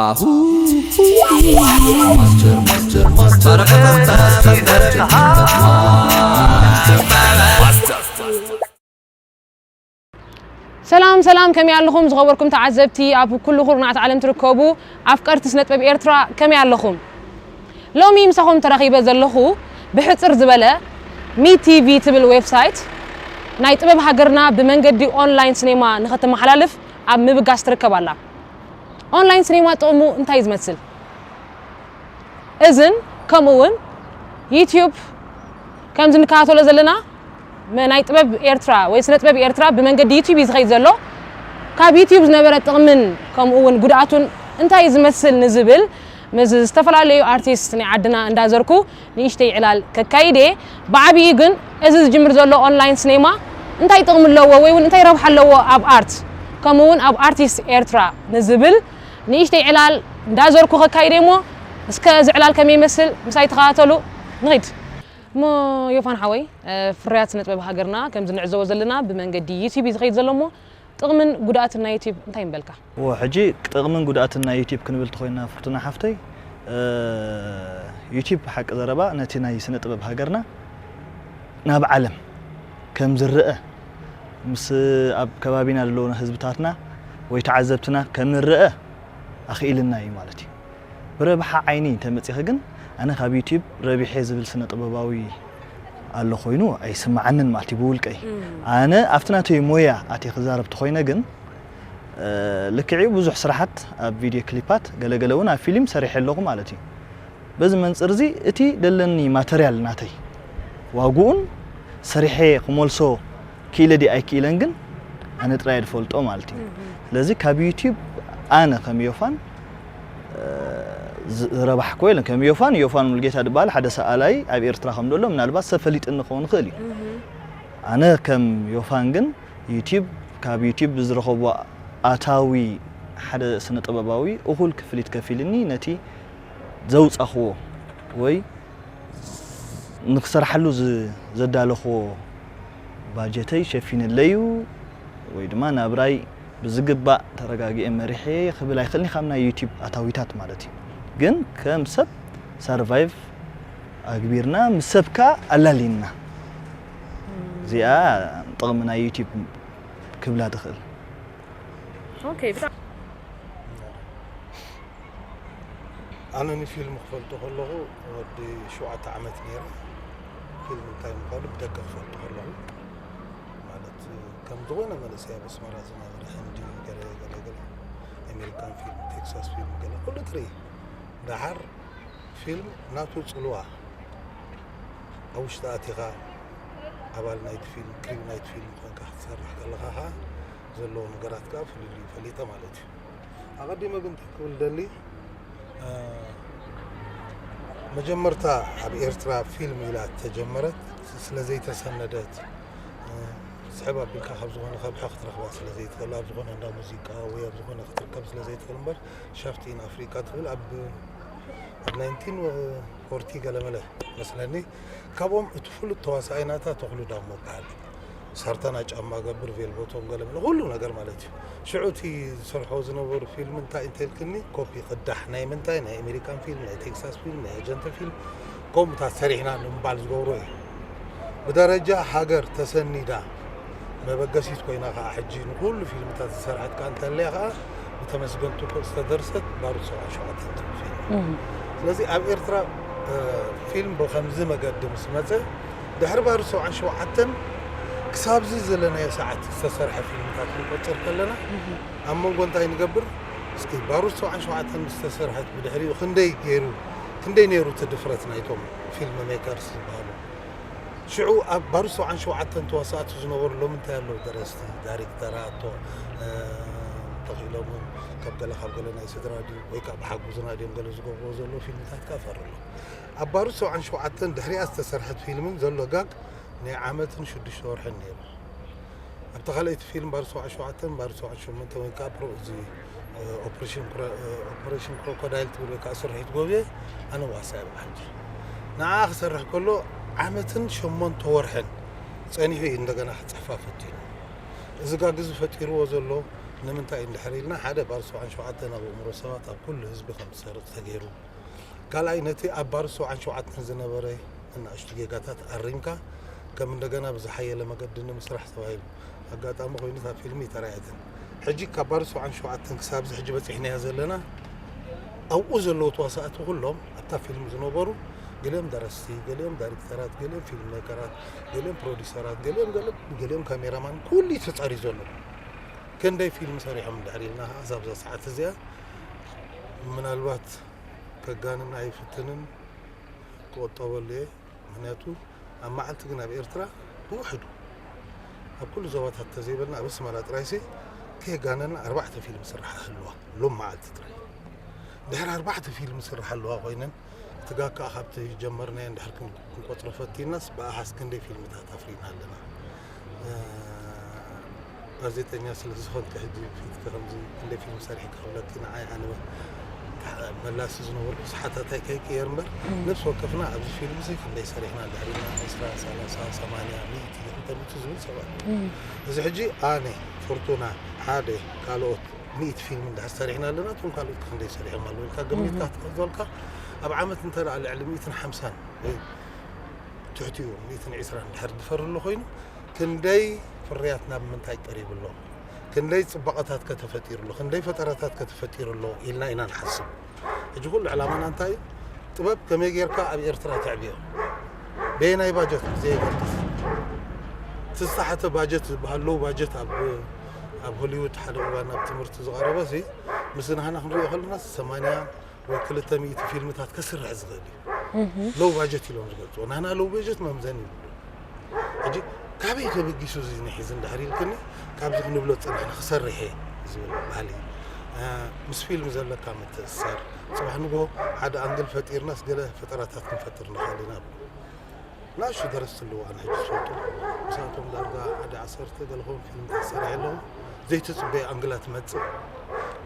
ኣሁ ማስተር ማስተር ማስተር ማስተር ማስተር ሰላም ሰላም፣ ከመይ ኣለኹም ዝኸበርኩም ተዓዘብቲ ኣብ ኩሉ ኩርናዓት ዓለም ትርከቡ ኣፍቀርቲ ስነ ጥበብ ኤርትራ፣ ከመይ ኣለኹም? ሎሚ ምሳኹም ተራኺበ ዘለኹ ብሕጽር ዝበለ ሚት ቲቪ ትብል ዌብሳይት ናይ ጥበብ ሃገርና ብመንገዲ ኦንላይን ሲኔማ ንኸተመሓላልፍ ኣብ ምብጋስ ትርከብ ኣላ። ኦንላይን ሲኔማ ጥቕሙ እንታይ እዩ ዝመስል? እዝን ከምኡ እውን ዩትዩብ ከምዚ ንከታተሎ ዘለና መ- ናይ ጥበብ ኤርትራ ወይ ስነ ጥበብ ኤርትራ ብመንገዲ ዩትዩብ እዩ ዝኸይድ ዘሎ። ካብ ዩትዩብ ዝነበረ ጥቕምን ከምኡ እውን ጉድኣቱን እንታይ እዩ ዝመስል ንዝብል ምስ ዝተፈላለዩ ኣርቲስት ናይ ዓድና እንዳዘርኩ ንእሽተይ ዕላል ከካይድ እየ። ብዓብዩ ግን እዚ ዝጅምር ዘሎ ኦንላይን ሲኔማ እንታይ ጥቕሚ ኣለዎ ወይ እውን እንታይ ረብሓ ኣለዎ ኣብ ኣርት ከምኡ እውን ኣብ ኣርቲስት ኤርትራ ንዝብል ንእሽተይ ዕላል እንዳዘርኩ ከካይድ እየ እሞ እስከ እዚ ዕላል ከመይ ይመስል ምሳይ ተኸታተሉ። ንኺድ እሞ ዮፋን ሓወይ፣ ፍርያት ስነ ጥበብ ሃገርና ከምዚ ንዕዘቦ ዘለና ብመንገዲ ዩትዩብ እዩ ዝኸይድ ዘሎ እሞ ጥቕምን ጉድኣትን ናይ ዩትዩብ እንታይ ምበልካ? እወ፣ ሕጂ ጥቕምን ጉድኣትን ናይ ዩትዩብ ክንብል ተኾይንና ፍርቱና ሓፍተይ፣ ዩትዩብ ብሓቂ ዘረባ ነቲ ናይ ስነ ጥበብ ሃገርና ናብ ዓለም ከም ዝረኣ ምስ ኣብ ከባቢና ዘለዉ ህዝብታትና ወይ ተዓዘብትና ከም ንረኣ ኣኽኢልና እዩ ማለት እዩ። ብረብሓ ዓይኒ እንተመፂኺ ግን ኣነ ካብ ዩትዩብ ረቢሐ ዝብል ስነ ጥበባዊ ኣሎ ኮይኑ ኣይስምዓንን ማለት እዩ ብውልቀይ። ኣነ ኣብቲ ናተይ ሞያ ኣትየ ክዛረብ ተኾይነ ግን ልክዕ እዩ ብዙሕ ስራሓት ኣብ ቪድዮ ክሊፓት ገለገለ እውን ኣብ ፊልም ሰሪሐ ኣለኹ ማለት እዩ። በዚ መንፅር እዚ እቲ ደለኒ ማተርያል ናተይ ዋግኡን ሰሪሐ ክመልሶ ክኢለ ድየ ኣይክኢለን ግን ኣነ ጥራይ እየ ዝፈልጦ ማለት እዩ። ስለዚ ካብ ዩትዩብ ኣነ ከም ዮፋን ዝረባሕኮ የለን። ከም ዮፋን ዮፋን ሙሉጌታ ዝበሃል ሓደ ሰኣላይ ኣብ ኤርትራ ከም ዘሎ ምናልባት ሰብ ፈሊጥኒ ክኸውን ይኽእል እዩ። ኣነ ከም ዮፋን ግን ዩትዩብ ካብ ዩትዩብ ብዝረኸቦ ኣታዊ ሓደ ስነ ጥበባዊ እኹል ክፍሊት ከፊልኒ ነቲ ዘውፃኽዎ ወይ ንክሰርሓሉ ዘዳለኽዎ ባጀተይ ሸፊንለይ እዩ ወይ ድማ ናብራይ ብዝግባእ ተረጋጊኤ መሪሐ ክብል ኣይክእልን ካብ ናይ ዩቲብ ኣታዊታት ማለት እዩ። ግን ከም ሰብ ሰርቫይቭ ኣግቢርና ምስ ሰብ ከኣ ኣላሊና እዚኣ ጥቕሚ ናይ ዩቲብ ክብላ ትኽእል። ኦኬ ብጣዕሚ ኣነ ንፊልም ክፈልጦ ከለኹ ወዲ ሸውዓተ ዓመት ነይረ። ፊልም እንታይ ምዃኑ ብደገ ክፈልጦ ከለኹ ማለት ከም ዝኾነ መንእሰይ ኣብ ኣስመራ ዝነበረ ህንዲ ገለ ገለ ገለ ኣሜሪካን ፊልም ቴክሳስ ፊልም ገለ ኩሉ ትርኢ። ደሓር ፊልም ናቱ ፅልዋ ኣብ ውሽጢ ኣቲኻ ኣባል ናይቲ ፊልም ክሪው ናይቲ ፊልም ኮንካ ክትሰርሕ ከለኻ ከዓ ዘለዎ ነገራት ከዓ ፍልልዩ ፈሊጠ ማለት እዩ። ኣቐዲመ ግን እንታይ ክብል ደሊ መጀመርታ ኣብ ኤርትራ ፊልም ኢላ ተጀመረት ስለ ዘይተሰነደት ስሕብ ኣቢልካ ካብ ዝኾነ ከብሒ ክትረኽባ ስለ ዘይትኽእል ኣብ ዝኾነ እንዳ ሙዚቃ ወይ ኣብ ዝኾነ ክትርከብ ስለ ዘይትኽእል እምበር ሻፍቲ ኢን ኣፍሪቃ ትብል ኣብ ኣብ ናይንቲን ፎርቲ ገለመለ መስለኒ ካብኦም እቲ ፍሉጥ ተዋሳኣይ ናታ ተኽሉ ዳሞ በሃል። ሳርታና ጫማ ገብር ቬልቦቶም ገለ ኩሉ ነገር ማለት እዩ። ሽዑ እቲ ዝሰርሖ ዝነበሩ ፊልም እንታይ እንተልክኒ ኮፒ ቅዳሕ ናይ ምንታይ ናይ ኣሜሪካን ፊልም ናይ ቴክሳስ ፊልም ናይ ኣጀንተ ፊልም ከምኡታት ሰሪሕና ንምባል ዝገብሮ እዩ። ብደረጃ ሃገር ተሰኒዳ መበገሲት ኮይና ከዓ ሕጂ ንኩሉ ፊልምታት ዝሰርሐት ከዓ እንተለያ ከዓ ብተመስገን ቱኩ ዝተደርሰት ባሩድ ሰብዓ ሸውዓተ ትብል ፊልም። ስለዚ ኣብ ኤርትራ ፊልም ብከምዚ መገዲ ምስ መፀ ድሕሪ ባሩድ ሰብዓ ሸውዓተ ክሳብዚ ዘለናዮ ሰዓት ዝተሰርሐ ፊልምታት ክንቆፅር ከለና ኣብ መንጎ እንታይ ንገብር እስኪ ባሩድ ሰብዓ ሸውዓተ ዝተሰርሐት ብድሕሪኡ ክንደይ ገይሩ ክንደይ ነይሩ እቲ ድፍረት ናይቶም ፊልም ሜከርስ ዝበሃሉ ሽዑ ኣብ ባሩድ ሰብዓን ሸውዓተን ተዋሳእቲ ዝነበሩ ሎሚ እንታይ ኣለዉ ደረስቲ ዳይሬክተራት ተኽኢሎም እውን ካብ ገለ ካብ ገለ ናይ ስድራ ድዩ ወይ ከዓ ብሓጉዝና ድዮም ገለ ዝገብርዎ ዘለዉ ፊልምታት ከዓ ፈሪ ኣሎ ኣብ ባሩድ ሰብዓን ሸውዓተን ድሕሪኣ ዝተሰርሐት ፊልምን ዘሎ ጋግ ናይ ዓመትን ሽዱሽተ ወርሕን ነይሩ ኣብቲ ካልኣይቲ ፊልም ባር ሰብዓ ሸውዓተ ባር ሰብዓ ሸሞንተ ወይ ከዓ ፕሮ እዚ ኦፕሬሽን ክሮኮዳይል ትብል ወይ ከዓ ስርሒት ጎብየ ኣነ ዋሳ እየ ብዓንዲ ንዓ ክሰርሕ ከሎ ዓመትን ሸሞንተ ወርሕን ፀኒሑ እዩ እንደገና ክፅሕፋ ፈቲኑ እዚ ጋግ እዚ ፈጢርዎ ዘሎ ንምንታይ እንድሕር ኢልና፣ ሓደ ባር ሰብዓን ሸውዓተን ኣብ ኣእምሮ ሰባት፣ ኣብ ኩሉ ህዝቢ ከም ዝሰርጽ ተገይሩ። ካልኣይ፣ ነቲ ኣብ ባር ሰብዓን ሸውዓተን ዝነበረ ንኣሽቱ ጌጋታት ኣሪምካ ከም እንደገና ብዝሓየለ መገዲ ንምስራሕ ተባሂሉ። ኣጋጣሚ ኮይኑ እታ ፊልም ይተራየትን። ሕጂ ካብ ባር ሰብዓን ሸውዓተን ክሳብ እዚ ሕጂ በጺሕናዮ ዘለና፣ ኣብኡ ዘለዉ ተዋሳእቲ ኩሎም ኣብታ ፊልም ዝነበሩ፣ ገሊኦም ደረስቲ፣ ገሊኦም ዳይሬክተራት፣ ገሊኦም ፊልም ሜከራት፣ ገሊኦም ፕሮዲሰራት፣ ገሊኦም ገለ-፣ ገሊኦም ካሜራማን፣ ኩሉ እዩ ተጻርዩ ዘሎ። ክንደይ ፊልም ሰሪሖም እንድሕር ኢልና ኸዓ፣ ኣብዛ ሰዓት እዚኣ ምናልባት ከጋንን ኣይፍትንን፣ ክቆጠበሉ እየ። ምኽንያቱ ኣብ መዓልቲ ግን ኣብ ኤርትራ ብውሕዱ፣ ኣብ ኩሉ ዞባታት ተዘይበልና፣ ኣብ ኣስመራ ጥራይሲ ከየጋነና ኣርባዕተ ፊልም ስራሕ ኣለዋ፣ ሎም መዓልቲ ጥራይ። ድሕሪ ኣርባዕተ ፊልም ስራሕ ኣለዋ ኮይነን፣ እቲ ጋግ ከኣ ካብቲ ጀመርናዮ እንድሕር ክን-፣ ክንቆጽሮ ፈቲናስ፣ ብኣሃዝ ክንደይ ፊልምታት ኣፍሪና ኣለና? እ፣ ጋዜጠኛ ስለ ዝኾንኪ፣ ሕጂ ፊትኪ ከምዚ ክንደይ ፊልም ሰሪሕኪ ክብለኪ፣ ንዓይ ኣነ መላሲ ዝነበርኩ ሰሓታታይ ከይቅየር እምበር፣ እም። ነፍሲ ወከፍና ኣብዚ ፊልም እዚ ክንደይ ሰሪሕና፣ ድሕሪና ዕስራ፣ ሰላሳ፣ ሰማንያ፣ ሚእቲ፣ ክልተ ሚእቲ ዝብል ሰባት። እም። እዚ ሕጂ ኣነ፣ ፍርቱና፣ ሓደ፣ ካልኦት ሚእቲ ፊልም እንድሕር ሰሪሕና ኣለና፣ እቶም ካልኦት ክንደይ ሰሪሖም ኣለዉ ኢልካ ገሚትካ እም። ትኸዘልካ፣ ኣብ ዓመት እንተ ደኣ ልዕሊ ሚእትን ሓምሳን ወይ ትሕቲኡ ሚእትን ዕስራን እንድሕር ዝፈሪ ኣሎ ኮይኑ፣ ክንደይ ፍርያት ናብ ምንታይ ቀሪቡ ኣሎ፣ ክንደይ ጽባቐታት ከ ተፈጢሩ ኣሎ፣ ክንደይ ፈጠራታት ከ ተፈጢሩ ኣሎ ኢልና ኢና ንሓስብ። ሕጂ ኩሉ ዕላማና እንታይ እዩ? ጥበብ ከመይ ጌርካ ኣብ ኤርትራ ተዕብዮ? በየናይ ባጀት ብዘየገድስ። እቲ ዝተሓተ ባጀት ዝበሃል፣ ሎው ባጀት ኣብ፣ ኣብ ሆሊውድ ሓደ እዋን ኣብ ትምህርቲ ዝቐረበ ሲ፣ ምስ ናህና ክንሪኦ ከለና ሰማንያ ወይ ክልተ ሚእቲ ፊልምታት ከስርሕ ዝኽእል እዩ። እህ። ሎው ባጀት ኢሎም ዝገልጽዎ። ናህና ሎው ባጀት መምዘኒ ይብሉ። ሕጂ ካበይ ተበጊሱ እዚ ንሒዝ እንድሕር ኢልክኒ፣ ካብዚ ክንብሎ ዝጸናሕና ክሰርሕ እየ ዝብል ባህሊ። እ፣ ምስ ፊልም ዘለካ ምትእስሳር፣ ጽባሕ ንግሆ ሓደ ኣንግል ፈጢርናስ ገለ ፈጠራታት ክንፈጥር ንኽእል ኢና። ንኣሽቱ ደረስቲ ኣለዉ፣ ኣነ ሕጂ ዝፈልጦም። ምስኣቶም ዳርጋ ሓደ ዓሰርተ ገለ ኸውን ፊልምታት ሰሪሐ ኣለኹ። ዘይተጽበየ ኣንግላት ትመጽእ።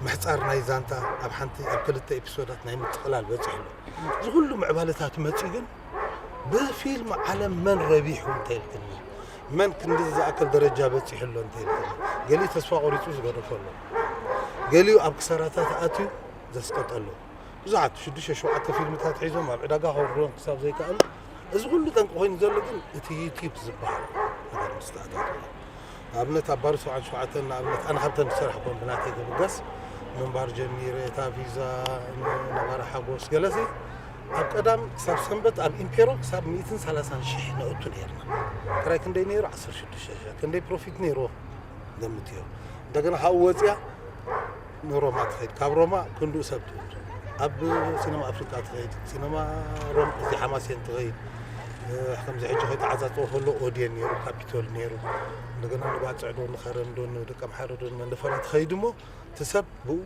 ምሕጻር ናይ ዛንታ ኣብ ሓንቲ፣ ኣብ ክልተ ኤፒሶዳት ናይ ምጥቕላል በጺሑ ኣሎ። እዚ ኩሉ ምዕባለታት መጺኡ ግን ብፊልም ዓለም መን ረቢሑ እንተኢልክኒ፣ መን ክንዲ ዝኣክል ደረጃ በጺሑ ኣሎ እንተኢልክኒ፣ ገሊኡ ተስፋ ቆሪጹ ዝገደፎ ኣሎ። ገሊኡ ኣብ ክሳራታት ኣትዩ ዘስቀጠ ኣሎ። ብዙሓት ሽዱሽተ ሸውዓተ ፊልምታት ሒዞም ኣብ ዕዳጋ ከውርድዎም ክሳብ ዘይከኣሉ፣ እዚ ኩሉ ጠንቂ ኮይኑ ዘሎ ግን እቲ ዩቲዩብ ዝበሃል ነገር ምስ ተኣታተወ። ንኣብነት ኣብ ባር ሰብዓን ሸውዓተን፣ ንኣብነት ኣነ ካብተን ዝሰራሕኩወን ብናተይ ክብገስ፣ ምንባር ጀሚረ፣ እታ ቪዛ፣ ን-፣ ነባሪ ሓጎስ፣ ገለሲ ኣብ ቀዳም ክሳብ ሰንበት ኣብ ኢምፔሮ ክሳብ ሚእትን ሰላሳን ሽሕ ነእቱ ነይርና። ክራይ ክንደይ ነይሩ? ዓሰርተ ሽዱሽተ ሽሕ። ክንደይ ፕሮፊት ነይርዎ? ገምትዮ። እንደገና ካብኡ ወፂኣ ንሮማ ትኸይድ፣ ካብ ሮማ ክንድኡ ሰብ ትእቱ። ኣብ ሲነማ ኣፍሪቃ ትኸይድ፣ ሲነማ ሮም፣ እዚ ሓማሴን ትኸይድ። እ፣ ከምዚ ሕጂ ከይተዓፃፀወ ከሎ ኦድየን ነይሩ፣ ካፒቶል ነይሩ። እንደገና ንባፅዕ ዶ ንኸረን ዶ ንደቀምሓረ ዶ ንመንደፈራ ትኸይድ እሞ እቲ ሰብ ብኡ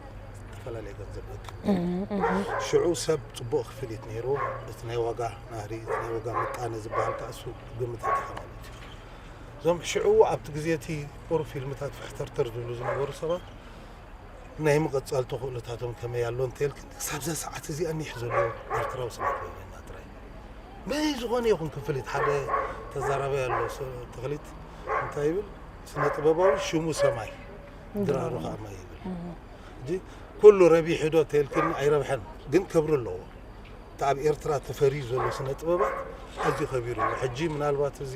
ዝተፈላለየ ገንዘብ ይእክብ። እህ፣ እህ። ሽዑ ሰብ ፅቡቕ ክፍሊት ነይሩ። እቲ ናይ ዋጋ ናህሪ፣ እቲ ናይ ዋጋ ምጣነ ዝበሃል ከዓ እሱ ግምት ኣእቲኻ ማለት እዩ። እዞም ሽዑ ኣብቲ ግዜ እቲ ቁሩብ ፊልምታት ፍሕተርተር ዝብሉ ዝነበሩ ሰባት ናይ ምቕጻል ተኽእሎታቶም ከመይ ኣሎ እንተልክን፣ ክሳብ እዛ ሰዓት እዚኣ ኒሕ ዘሎ ኤርትራዊ ስነ ጥበበኛ ጥራይ። በይ ዝኾነ ይኹን ክፍሊት፣ ሓደ ተዛራባይ ኣሎ፣ ስ-፣ ተኽሊት እንታይ ይብል? ስነ ጥበባዊ ሽሙ ሰማይ፣ ድራሩ ድራሩ። ከዓ ማይ ይብል። እህ። ሕጂ ኩሉ ረቢሑ ዶ እንተልክን ኣይረብሐን፣ ግን ክብሪ ኣለዎ። እቲ ኣብ ኤርትራ ተፈርዩ ዘሎ ስነ ጥበባት ኣዝዩ ከቢሩ እዩ። ሕጂ ምናልባት እዚ፣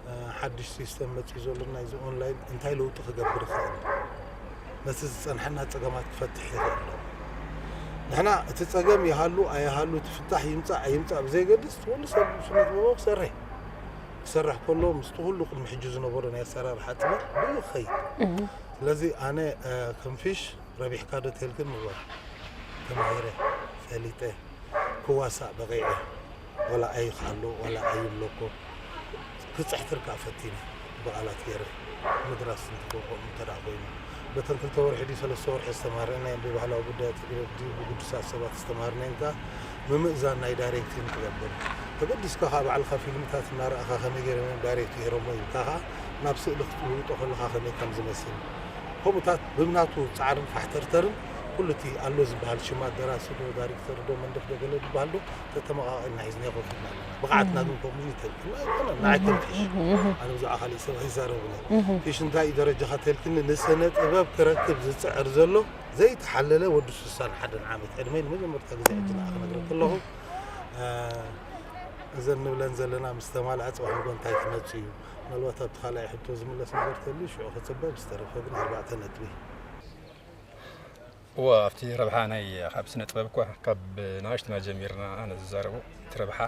እ፣ ሓድሽ ሲስተም መጺኡ ዘሎ ናይዚ ኦንላይን እንታይ ለውጢ ክገብር ይኽእል? ነቲ ዝጸንሐና ጸገማት ክፈትሕ ይኽእል ዶ? ንሕና እቲ ጸገም ይሃሉ ኣይሃሉ፣ እቲ ፍታሕ ይምጻእ ኣይምጻእ ብዘይገድስ፣ እቲ ኩሉ ሰብ ስነ ጥበባዊ ክሰርሕ፣ ክሰርሕ ከሎ ምስቲ ኩሉ ቅድሚ ሕጂ ዝነበሮ ናይ ኣሰራርሓ ጥበብ ብኡ ክኸይድ። እህ። ስለዚ ኣነ፣ እ፣ ከም ፊሽ ረቢሕካ ዶ ተልክን ምግባር ተማሂረ፣ ፈሊጠ፣ ክዋሳእ በቒዐ፣ ዋላ ኣይኽኣሎ፣ ዋላ ኣይብለኮ፣ ክጽሕትር ከኣ ፈቲነ፣ ብቓላት ገይረ፣ ምድራስ እንትገብኦ እንተ ደኣ ኮይኑ፣ በተን ክልተ ወርሒ ድዩ ሰለስተ ወርሒ ዝተማህርናየን ብባህላዊ ጉዳያት ትግረ ድዩ ብግዱሳት ሰባት ዝተማህርናየን ከኣ ምምእዛን ናይ ዳይሬክቲንግ ትገብር። ተገዲስካ ከኣ ባዕልኻ ፊልምታት እናረኣኻ ከመይ ገይሮም እዮም ዳይሬክት ገይሮሞ ኢልካ ከኣ ናብ ስእሊ ክትልውጦ ከለኻ ከመይ ከም ዝመስል፣ ከምኡታት ብናቱ ጻዕርን ፋሕተርተርን ኩሉ እቲ ኣሎ ዝበሃል ሽማት ደራሲ ዶ ዳይሬክተር ዶ መንደፍ ዶ ገለ ዝበሃል ዶ ተተመቓቒልና ሒዝና ኮፍ ኢልና ኣለና። ብቕዓትና ግን ከምኡ ይተልክና ኣይኮነን፣ ንዓይ ተልክሽ። ኣነ ብዛዕባ ካሊእ ሰብ ኣይዛረብን እየ። እቲ ሽንታይ እዩ ደረጃኻ ተልክኒ ንስነ ጥበብ ክረክብ ዝፅዕር ዘሎ ዘይተሓለለ ወዲ ስሳን ሓደን ዓመት ዕድመይ ንመጀመርታ ግዜ ሕጂ ንዓ ክነግረክ ከለኹ እዘን ንብለን ዘለና ምስ ተማልኣ ፅባሕ ንጎ እንታይ ክመፅእ እዩ? ምናልባት ኣብቲ ካልኣይ ሕቶ ዝምለስ ነገር ተልዩ ሽዑ ክፅበ፣ ብዝተረፈ ግን ኣርባዕተ ነጥቢ። እወ ኣብቲ ረብሓ ናይ ካብ ስነ ጥበብ እኳ ካብ ንኣሽቱና ጀሚርና ኣነ ዝዛረቦ እቲ ረብሓ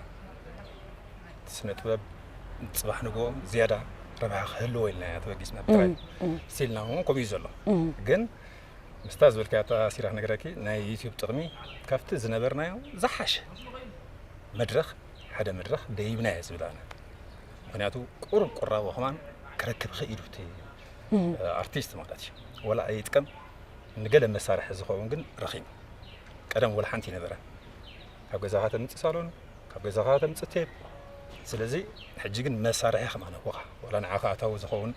እቲ ስነ ጥበብ ፅባሕ ንግኦም ዝያዳ ረብሓ ክህልዎ ኢልና ኢና ተበጊስና ብጥራይ ስቲልና እውን ከምኡ እዩ ዘሎ ግን ምስታ ዝበልካያ ተኣሲራ ክነግረኪ ናይ ዩቲዩብ ጥቕሚ ካብቲ ዝነበርናዮ ዝሓሸ መድረኽ ሓደ መድረኽ ደይብናዮ ዝብል ኣነ ምክንያቱ ቁሩብ ቁራቦ ከማን ክረክብ ኽኢሉ እቲ ኣርቲስት ማለት እዩ ወላ ኣይጥቀም ንገለ መሳርሒ ዝኸውን ግን ረኺቡ ቀደም ወላ ሓንቲ ይነበረ ካብ ገዛኻ ተምፅእ ሳሎን ካብ ገዛኻ ተምፅእ ቴፕ ስለዚ ሕጂ ግን መሳርሒ ከማን ኣቦኻ ወላ ንዓኻ ኣታዊ ዝኸውን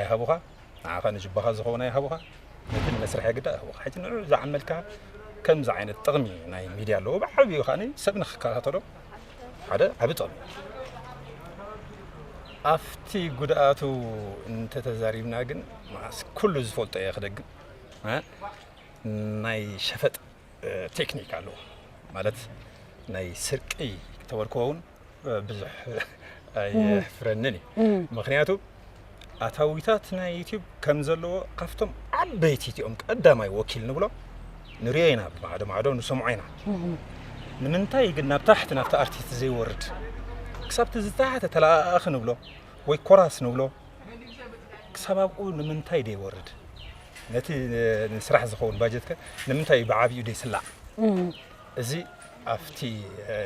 ኣይሃቡኻ ንዓኻ ንጅባኻ ዝኸውን ኣይሃቡኻ ነቲ መስርሒ ግዳ ኣይሃቡኻ ሕጂ ንዑ ዝዓመልካ ከምዚ ዓይነት ጥቕሚ ናይ ሚድያ ኣለዎ ብዓብዩ ኻኒ ሰብ ንክከታተሎ ሓደ ዓቢ ጥቕሚ ኣብቲ ጉድኣቱ እንተተዛሪብና ግን ማስ ኩሉ ዝፈልጦ እየ ክደግም ናይ ሸፈጥ ቴክኒክ ኣለዎ ማለት ናይ ስርቂ ተበልክዎ እውን ብዙሕ ኣየሕፍረንን እዩ ምክንያቱ ኣታዊታት ናይ ዩቲብ ከም ዘለዎ ካብቶም ዓበይቲ እቲኦም ቀዳማይ ወኪል ንብሎ ንሪኦ ኢና ብማዕዶ ማዕዶ ንሰምዖ ኢና ንምንታይ ግን ናብ ታሕቲ ናብቲ ኣርቲስት ዘይወርድ ክሳብቲ ዝተሓተ ተለኣኣኺ ንብሎ ወይ ኮራስ ንብሎ ክሳብ ኣብኡ ንምንታይ ደይወርድ ነቲ ንስራሕ ዝኸውን ባጀትከ ንምንታይ ብዓብዩ ደይስላዕ እዚ ኣብቲ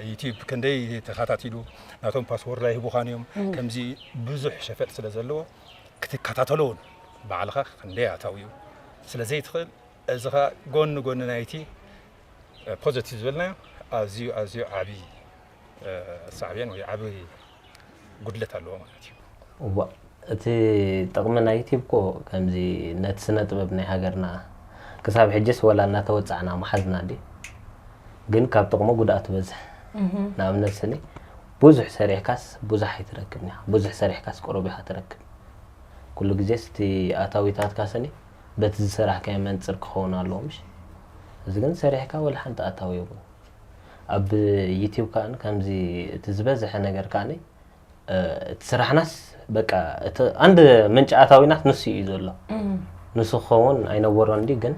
ዩቲብ ክንደይ ተኸታቲሉ ናቶም ፓስወርድ ኣይህቡኻን እዮም ከምዚ ብዙሕ ሸፈጥ ስለ ዘለዎ ክትከታተሎ እውን ባዕልኻ ክንደይ ኣታዊ እዩ ስለ ዘይትኽእል እዚ ኸ ጎኒ ጎኒ ናይቲ ፖዘቲቭ ዝበልናዮ ኣዝዩ ኣዝዩ ዓብዪ ሳዕቤን ወይ ዓብዪ ጉድለት ኣለዎ ማለት እዩ። እዋ እቲ ጥቕሚ ናይ ዩቲብ እኮ ከምዚ ነቲ ስነ ጥበብ ናይ ሃገርና ክሳብ ሕጅስ ወላ እናተወፃዕና ምሓዝና እንዲ ግን ካብ ጥቕሙ ጉድኣቱ በዝሕ ንኣብነት ስኒ ብዙሕ ሰሪሕካስ ብዙሕ ኣይትረክብን ኢኻ ብዙሕ ሰሪሕካስ ቁሩብ ኢኻ ትረክብ ኩሉ ግዜስ እቲ ኣታዊታትካ ስኒ በቲ ዝሰራሕካዮ መንፅር ክኸውን ኣለዎ ምሽ እዚ ግን ሰሪሕካ ወላ ሓንቲ ኣታዊ የብሉን ኣብ ዩቲብ ከኣ ከምዚ እቲ ዝበዝሐ ነገር ከኣ እቲ ስራሕናስ በቃ እቲ ኣንድ ምንጪ ኣታዊናስ ንሱ እዩ ዘሎ ንሱ ክኸውን ኣይነበሮን ድዩ ግን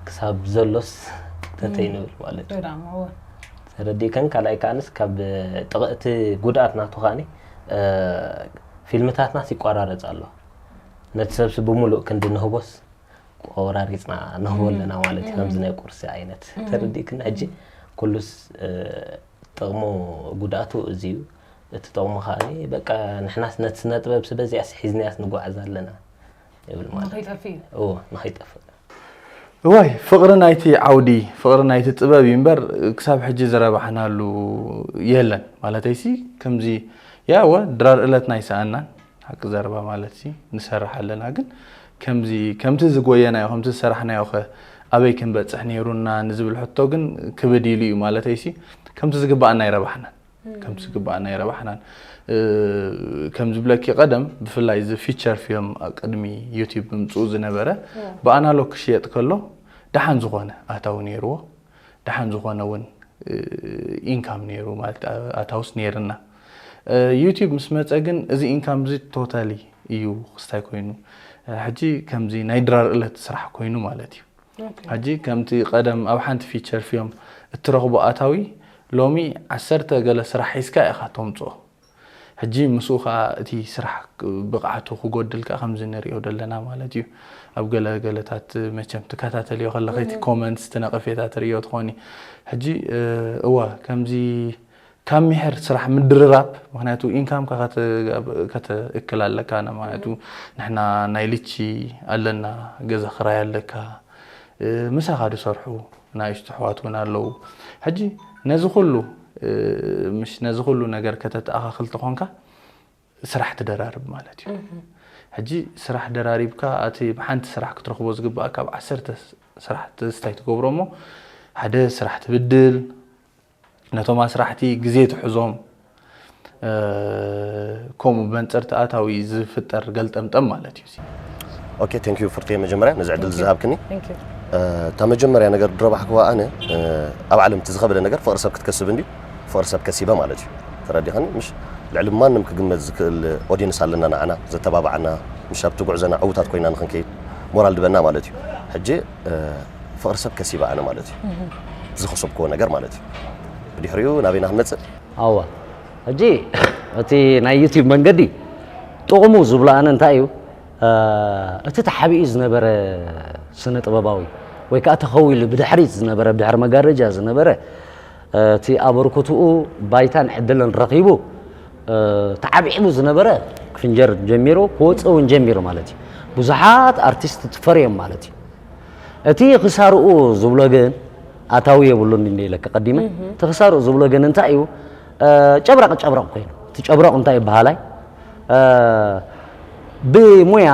ክሳብ ዘሎስ ተተይ ንብል ማለት እዩ ተረዲእከን ካልኣይ ከኣንስ ካብ እቲ ጉድኣት ናቱ ከኣኒ ፊልምታትናስ ይቋራረፅ ኣሎ ነቲ ሰብሲ ብምሉእ ክንዲ ንህቦስ ቆራሪፅና ንህቦ ኣለና ማለት እዩ ከምዚ ናይ ቁርሲ ዓይነት ተረዲእክኒ ሕጂ ኩሉስ ጥቕሙ ጉድኣቱ እዚ እዩ እቲ ጥቕሙ ከዓ በቃ ንሕናስ ነቲ ስነ ጥበብ ስበዚኣስ ሒዝናያስ ንጓዓዝ ኣለና ይብል ማለት ንኸይጠፍእ እዩ እዎ ንኸይጠፍእ እዋይ ፍቕሪ ናይቲ ዓውዲ ፍቕሪ ናይቲ ጥበብ እዩ እምበር ክሳብ ሕጂ ዝረባሕናሉ የለን ማለተይሲ ከምዚ ያወ ድራር እለትና ይሰኣናን ሓቂ ዘረባ ማለት ሲ ንሰርሕ ኣለና ግን ከምዚ ከምቲ ዝጎየናዮ ከምቲ ዝሰራሕናዮ ኸ ኣበይ ክንበፅሕ ነይሩና ንዝብል ሕቶ ግን ክብድ ኢሉ እዩ ማለተይ ሲ ከምቲ ዝግባኣና ይረባሕናን ከምቲ ዝግባኣና ይረባሕናን ከም ዝብለኪ ቀደም ብፍላይ እዚ ፊቸር ፊልም ቅድሚ ዩቲብ ምምፅኡ ዝነበረ ብኣናሎግ ክሽየጥ ከሎ ደሓን ዝኾነ ኣታዊ ነይርዎ ደሓን ዝኾነ እውን ኢንካም ነይሩ ማለት ኣታውስ ነይርና ዩቲብ ምስ መፀ ግን እዚ ኢንካም እዚ ቶታሊ እዩ ክስታይ ኮይኑ ሕጂ ከምዚ ናይ ድራር እለት ስራሕ ኮይኑ ማለት እዩ ሕጂ ከምቲ ቀደም ኣብ ሓንቲ ፊቸር ፊልም እትረኽቦ ኣታዊ ሎሚ ዓሰርተ ገለ ስራሕ ሒዝካ ኢኻ ተምፅኦ ሕጂ ምስኡ ከዓ እቲ ስራሕ ብቕዓቱ ክጎድል ከዓ ከምዚ ንሪኦ ዘለና ማለት እዩ ኣብ ገለ ገለታት መቸም ትከታተልዮ ከለኸ እቲ ኮመንትስ እቲ ነቐፌታ ትርእዮ ትኾኒ ሕጂ እወ ከምዚ ካብ ሚሕር ስራሕ ምድርራብ ምክንያቱ ኢንካምካ ከተእክል ኣለካ ማለት ንሕና ናይ ልቺ ኣለና ገዛ ክራይ ኣለካ ምሳኻ ዝሰርሑ ናእሽቱ ኣሕዋት እውን ኣለዉ። ሕጂ ነዚ ኩሉ ምሽ ነዚ ኩሉ ነገር ከተተኣኻኽል ተኾንካ ስራሕ ትደራርብ ማለት እዩ። ሕጂ ስራሕ ደራሪብካ እቲ ብሓንቲ ስራሕ ክትረኽቦ ዝግባኣካ ኣብ ዓሰርተ ስራሕትስ እንታይ ትገብሮ እሞ ሓደ ስራሕ ትብድል፣ ነቶም ኣስራሕቲ ግዜ ትሕዞም፣ እ፣ ከምኡ ብመንፅር ተኣታዊ ዝፍጠር ገልጠምጠም ማለት እዩ። ኦኬ፣ ቴንክ ዩ ፍርቴ፣ መጀመርያ ነዚ ዕድል ዝሃብክኒ። Thank you። እ፣ እታ መጀመርያ ነገር ድረባሕክዋ ኣነ፣ እ፣ ኣብ ዓለም እቲ ዝኸበደ ነገር ፍቕሪ ሰብ ክትከስብ እንድዩ። ፍቕሪ ሰብ ከሲበ ማለት እዩ። ተረዲኻኒ? ምሽ ልዕሊ ማንም ክግመት ዝክእል ኦዲየንስ ኣለና ንዓና፣ ዘተባብዓና፣ ምሽ ኣብቲ ጉዕዞና ዕዉታት ኮይና ንክንከይድ ሞራል ድበና ማለት እዩ። ሕጂ፣ እ፣ ፍቕሪ ሰብ ከሲበ ኣነ ማለት እዩ። ዝኸሰብክዎ ነገር ማለት እዩ። ብድሕሪኡ ናበይና ክንመጽእ? ኣዋ፣ ሕጂ እቲ ናይ ዩቲዩብ መንገዲ ጥቕሙ ዝብሎ ኣነ እንታይ እዩ? እ፣ እቲ ተሓቢኡ ዝነበረ ስነ ጥበባዊ ወይ ከዓ ተኸዊሉ ብድሕሪት ዝነበረ፣ ብድሕሪ መጋረጃ ዝነበረ፣ እ፣ እቲ ኣበርክትኡ ባይታን ዕድልን ረኺቡ፣ እ፣ ተዓቢዕሙ ዝነበረ ክፍንጀር ጀሚሩ፣ ክወፅእ እውን ጀሚሩ ማለት እዩ። ብዙሓት ኣርቲስት ትፈርዮም ማለት እዩ። እቲ ክሳርኡ ዝብሎ ግን ኣታዊ የብሉን እንደ ኢለካ ቀዲመ። እቲ ክሳርኡ ዝብሎ ግን እንታይ እዩ? እ፣ ጨብረቕ ጨብረቕ ኮይኑ። እቲ ጨብረቕ እንታይ ይበሃላይ? እ፣ ብሞያ፣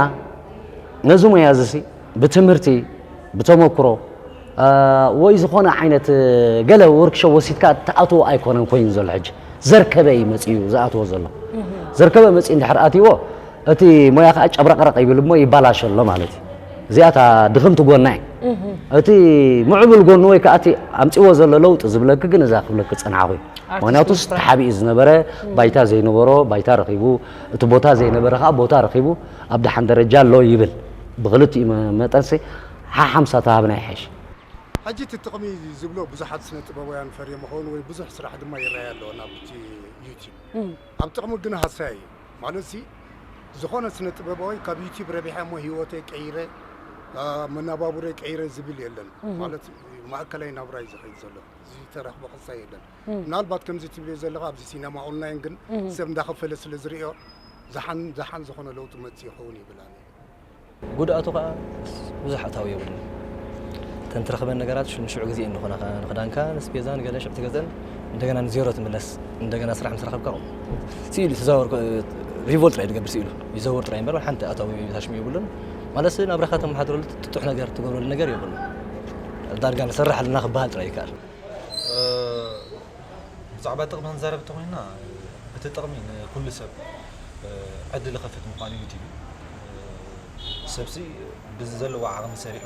ነዚ ሞያ እዚ ሲ ብትምህርቲ፣ ብተመክሮ፣ እ፣ ወይ ዝኾነ ዓይነት፣ እ፣ ገለ ወርክሾፕ ወሲድካ ትኣትዎ ኣይኮነን ኮይኑ ዘሎ። ሕጂ ዘርከበ እዩ መፂኡ ዝኣትዎ ዘሎ። ዘርከበ መፂኡ እንድሕር ኣትይዎ፣ እቲ ሞያ ከዓ ጨብረቕረቕ ይብል እሞ ይባላሸ ኣሎ ማለት እዩ። እዚኣ እታ ድኽምቲ ጎና እዩ። እቲ ምዕቡል ጎኑ ወይ ከዓ እቲ ኣምፅዎ ዘሎ ለውጢ ዝብለኪ ግን እዛ ክብለኪ ዝፀናሕኹ እዩ። ምክንያቱስ ተሓቢኡ ዝነበረ ባይታ ዘይነበሮ ባይታ ረኺቡ፣ እቲ ቦታ ዘይነበረ ከዓ ቦታ ረኺቡ ኣብ ደሓን ደረጃ ኣሎ ይብል። ብክልቲኡ መ-፣ መጠንሲ ሓሓምሳ ተሃብና ይሓይሽ። ሕጂ እቲ ጥቕሚ ዝብሎ ብዙሓት ስነ ጥበባውያን ፈርዮም ይኸውን ወይ ብዙሕ ስራሕ ድማ ይረኣይ ኣሎ ናብቲ ዩቲዩብ። ኣብ ጥቕሚ ግን ሃሳይ እዩ። ማለት ሲ ዝኾነ ስነ ጥበባዊ ካብ ዩቲዩብ ረቢሐ እሞ ህይወተይ ቀይረ፣ አ፣ መነባብሮይ ቀይረ ዝብል የለን። ማለት ማእከላይ ናብራ እዩ ዝኸይድ ዘሎ። ዝተረኽበ ክሳይ የለን። ምናልባት ከምዚ ትብልዮ ዘለኻ ኣብዚ ሲነማ ኦንላይን ግን ሰብ እንዳኸፈለ ስለ ዝርእዮ ዝሓን ዝሓን ዝኾነ ለውጢ መጽእ ይኸውን ይብል ኣነ። ጉድኣቱ ከዓ ብዙሕ ኣታዊ የብሉን። እተን ትረኽበን ነገራት ንሽዑ ግዜ እየን ዝኾናኻ። ንኽዳንካ፣ ንስፔዛን ገለ ሽዑ ትገዝአን፣ እንደገና ንዜሮ ትምለስ። እንደገና ስራሕ ምስ ረኸብካ፣ ስኢሉ ተዛወር፣ ሪቮልት ጥራይ ዝገብር ስኢሉ ይዘውር ጥራይ እምበር ሓንቲ ኣታዊ ታሽሙ የብሉን። ማለት ናብራኻ ተመሓድረሉ ጥጡሕ ነገር ትገብረሉ ነገር የብሉን። ዳርጋ ንሰርሕ ኣለና ክበሃል ጥራይ ይከኣል። ብዛዕባ ጥቕሚ ክንዛረብ እንተኾይና፣ እቲ ጥቕሚ ንኩሉ ሰብ ዕድል ይኸፍት ምዃኑ እዩ። ዩቲዩብ ሰብሲ ብዘለዎ ዓቕሚ ሰሪሑ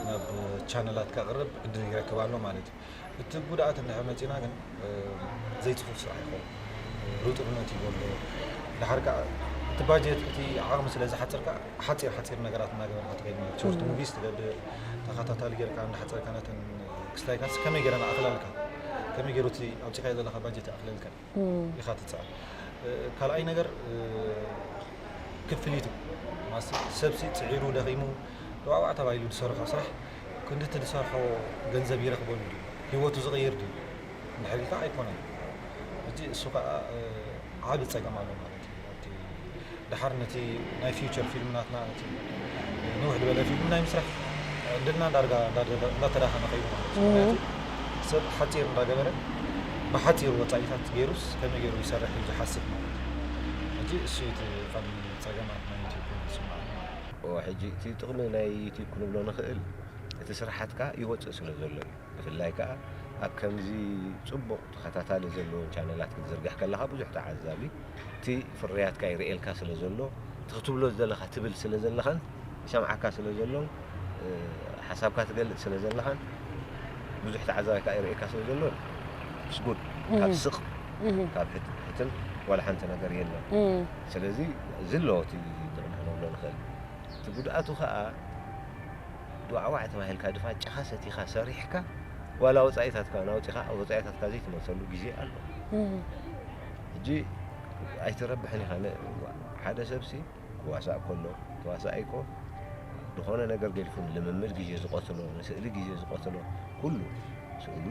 ናብ ቻነላት ከቕርብ ዕድል ይረክብ ኣሎ ማለት እዩ። እቲ ጉድኣት እንድሕር መፂና ግን ዘይፅፉፍ ስራሕ ይኸውን፣ ርጡብነት ይጎሎ። ድሓር ከዓ እቲ ባጀት እቲ ዓቕሚ ስለ ዝሓፅር ከዓ ሓፂር ሓፂር ነገራት እናገበርካ ትኸይድ ማለት ሾርት ሙቪስ ትገብር፣ ተኸታታሊ ጌርካ እንዳሓፀርካ ነተን ክስታይካስ ከመይ ገይረ ንኣኽለልካ፣ ከመይ ገይሩ እቲ ኣውፂኻዮ ዘለኻ ባጀት ይኣኽለልካ ኢኻ ትፅዕር። ካልኣይ ነገር ክፍሊት እዩ። ማስ ሰብሲ ፅዒሩ ደኺሙ ድዋዕዋዕ ተባሂሉ ዝሰርሖ ስራሕ ክንድቲ ዝሰርሖ ገንዘብ ይረኽበሉ ድዩ? ህይወቱ ዝቕይር ድዩ? እንድሕር ኢልካ ኣይኮነን። ሕጂ እሱ ከዓ ዓቢ ጸገም ኣሎ ማለት እዩ። ኣብቲ ድሓር ነቲ ናይ ፊውቸር ፊልም ናትና ነቲ ንውሕ ዝበለ ፊልም ናይ ምስራሕ ዕድልና ዳርጋ እንዳተዳኸመ ከይዱ ማለት እዩ። ምክንያቱ ሰብ ሓጺር እንዳገበረ ብሓጺሩ ወጻኢታት ገይሩስ ከመይ ገይሩ ይሰርሕ እዩ ዝሓስብ ማለት እዩ። ሕጂ እሱ እዩ እቲ ቀንዲ ጸገማት ናይ ዩቲዩብ ኮይኑ ዝስምዓኒ ማለት እዩ። ሕጂ እቲ ጥቕሚ ናይ ዩቲዩብ ክንብሎ ንኽእል እቲ ስራሓትካ ይወጽእ ስለ ዘሎ እዩ። ብፍላይ ከኣ ኣብ ከምዚ ጽቡቕ ተኸታታሊ ዘለዎን ቻነላት ክትዝርግሕ ከለኻ ብዙሕ ተዓዛቢ እቲ ፍርያትካ ይርእየልካ ስለ ዘሎ እቲ ክትብሎ ዝደለኻ ትብል ስለ ዘለኻን ይሰምዓካ ስለ ዘሎን ሓሳብካ ትገልጽ ስለ ዘለኻን ብዙሕ ተዓዛቢ ከኣ ይርእየካ ስለ ዘሎ ስጉድ ካብ ስቕ ካብ ሕትም ዋላ ሓንቲ ነገር የለን። ስለዚ እዚ ኣለዎ እቲ ጥቕሚ ክንብሎ ንኽእል። እቲ ጉድኣቱ ከኣ ድዋዕዋዕ ተባሂልካ ድፋጫኻ ሰቲኻ ሰሪሕካ ዋላ ወጻኢታትካ እውን ኣውጺኻ ኣብ ወጻኢታትካ ዘይትመልሰሉ ግዜ ኣሎ። ሕጂ ኣይትረብሕን ኢኻ። ሓደ ሰብሲ ክዋሳእ ከሎ ተዋሳኣይ እኮ ዝኾነ ነገር ገዲፉ ንልምምድ ግዜ ዝቐትሎ፣ ንስእሊ ግዜ ዝቐትሎ፣ ኩሉ ስእሉ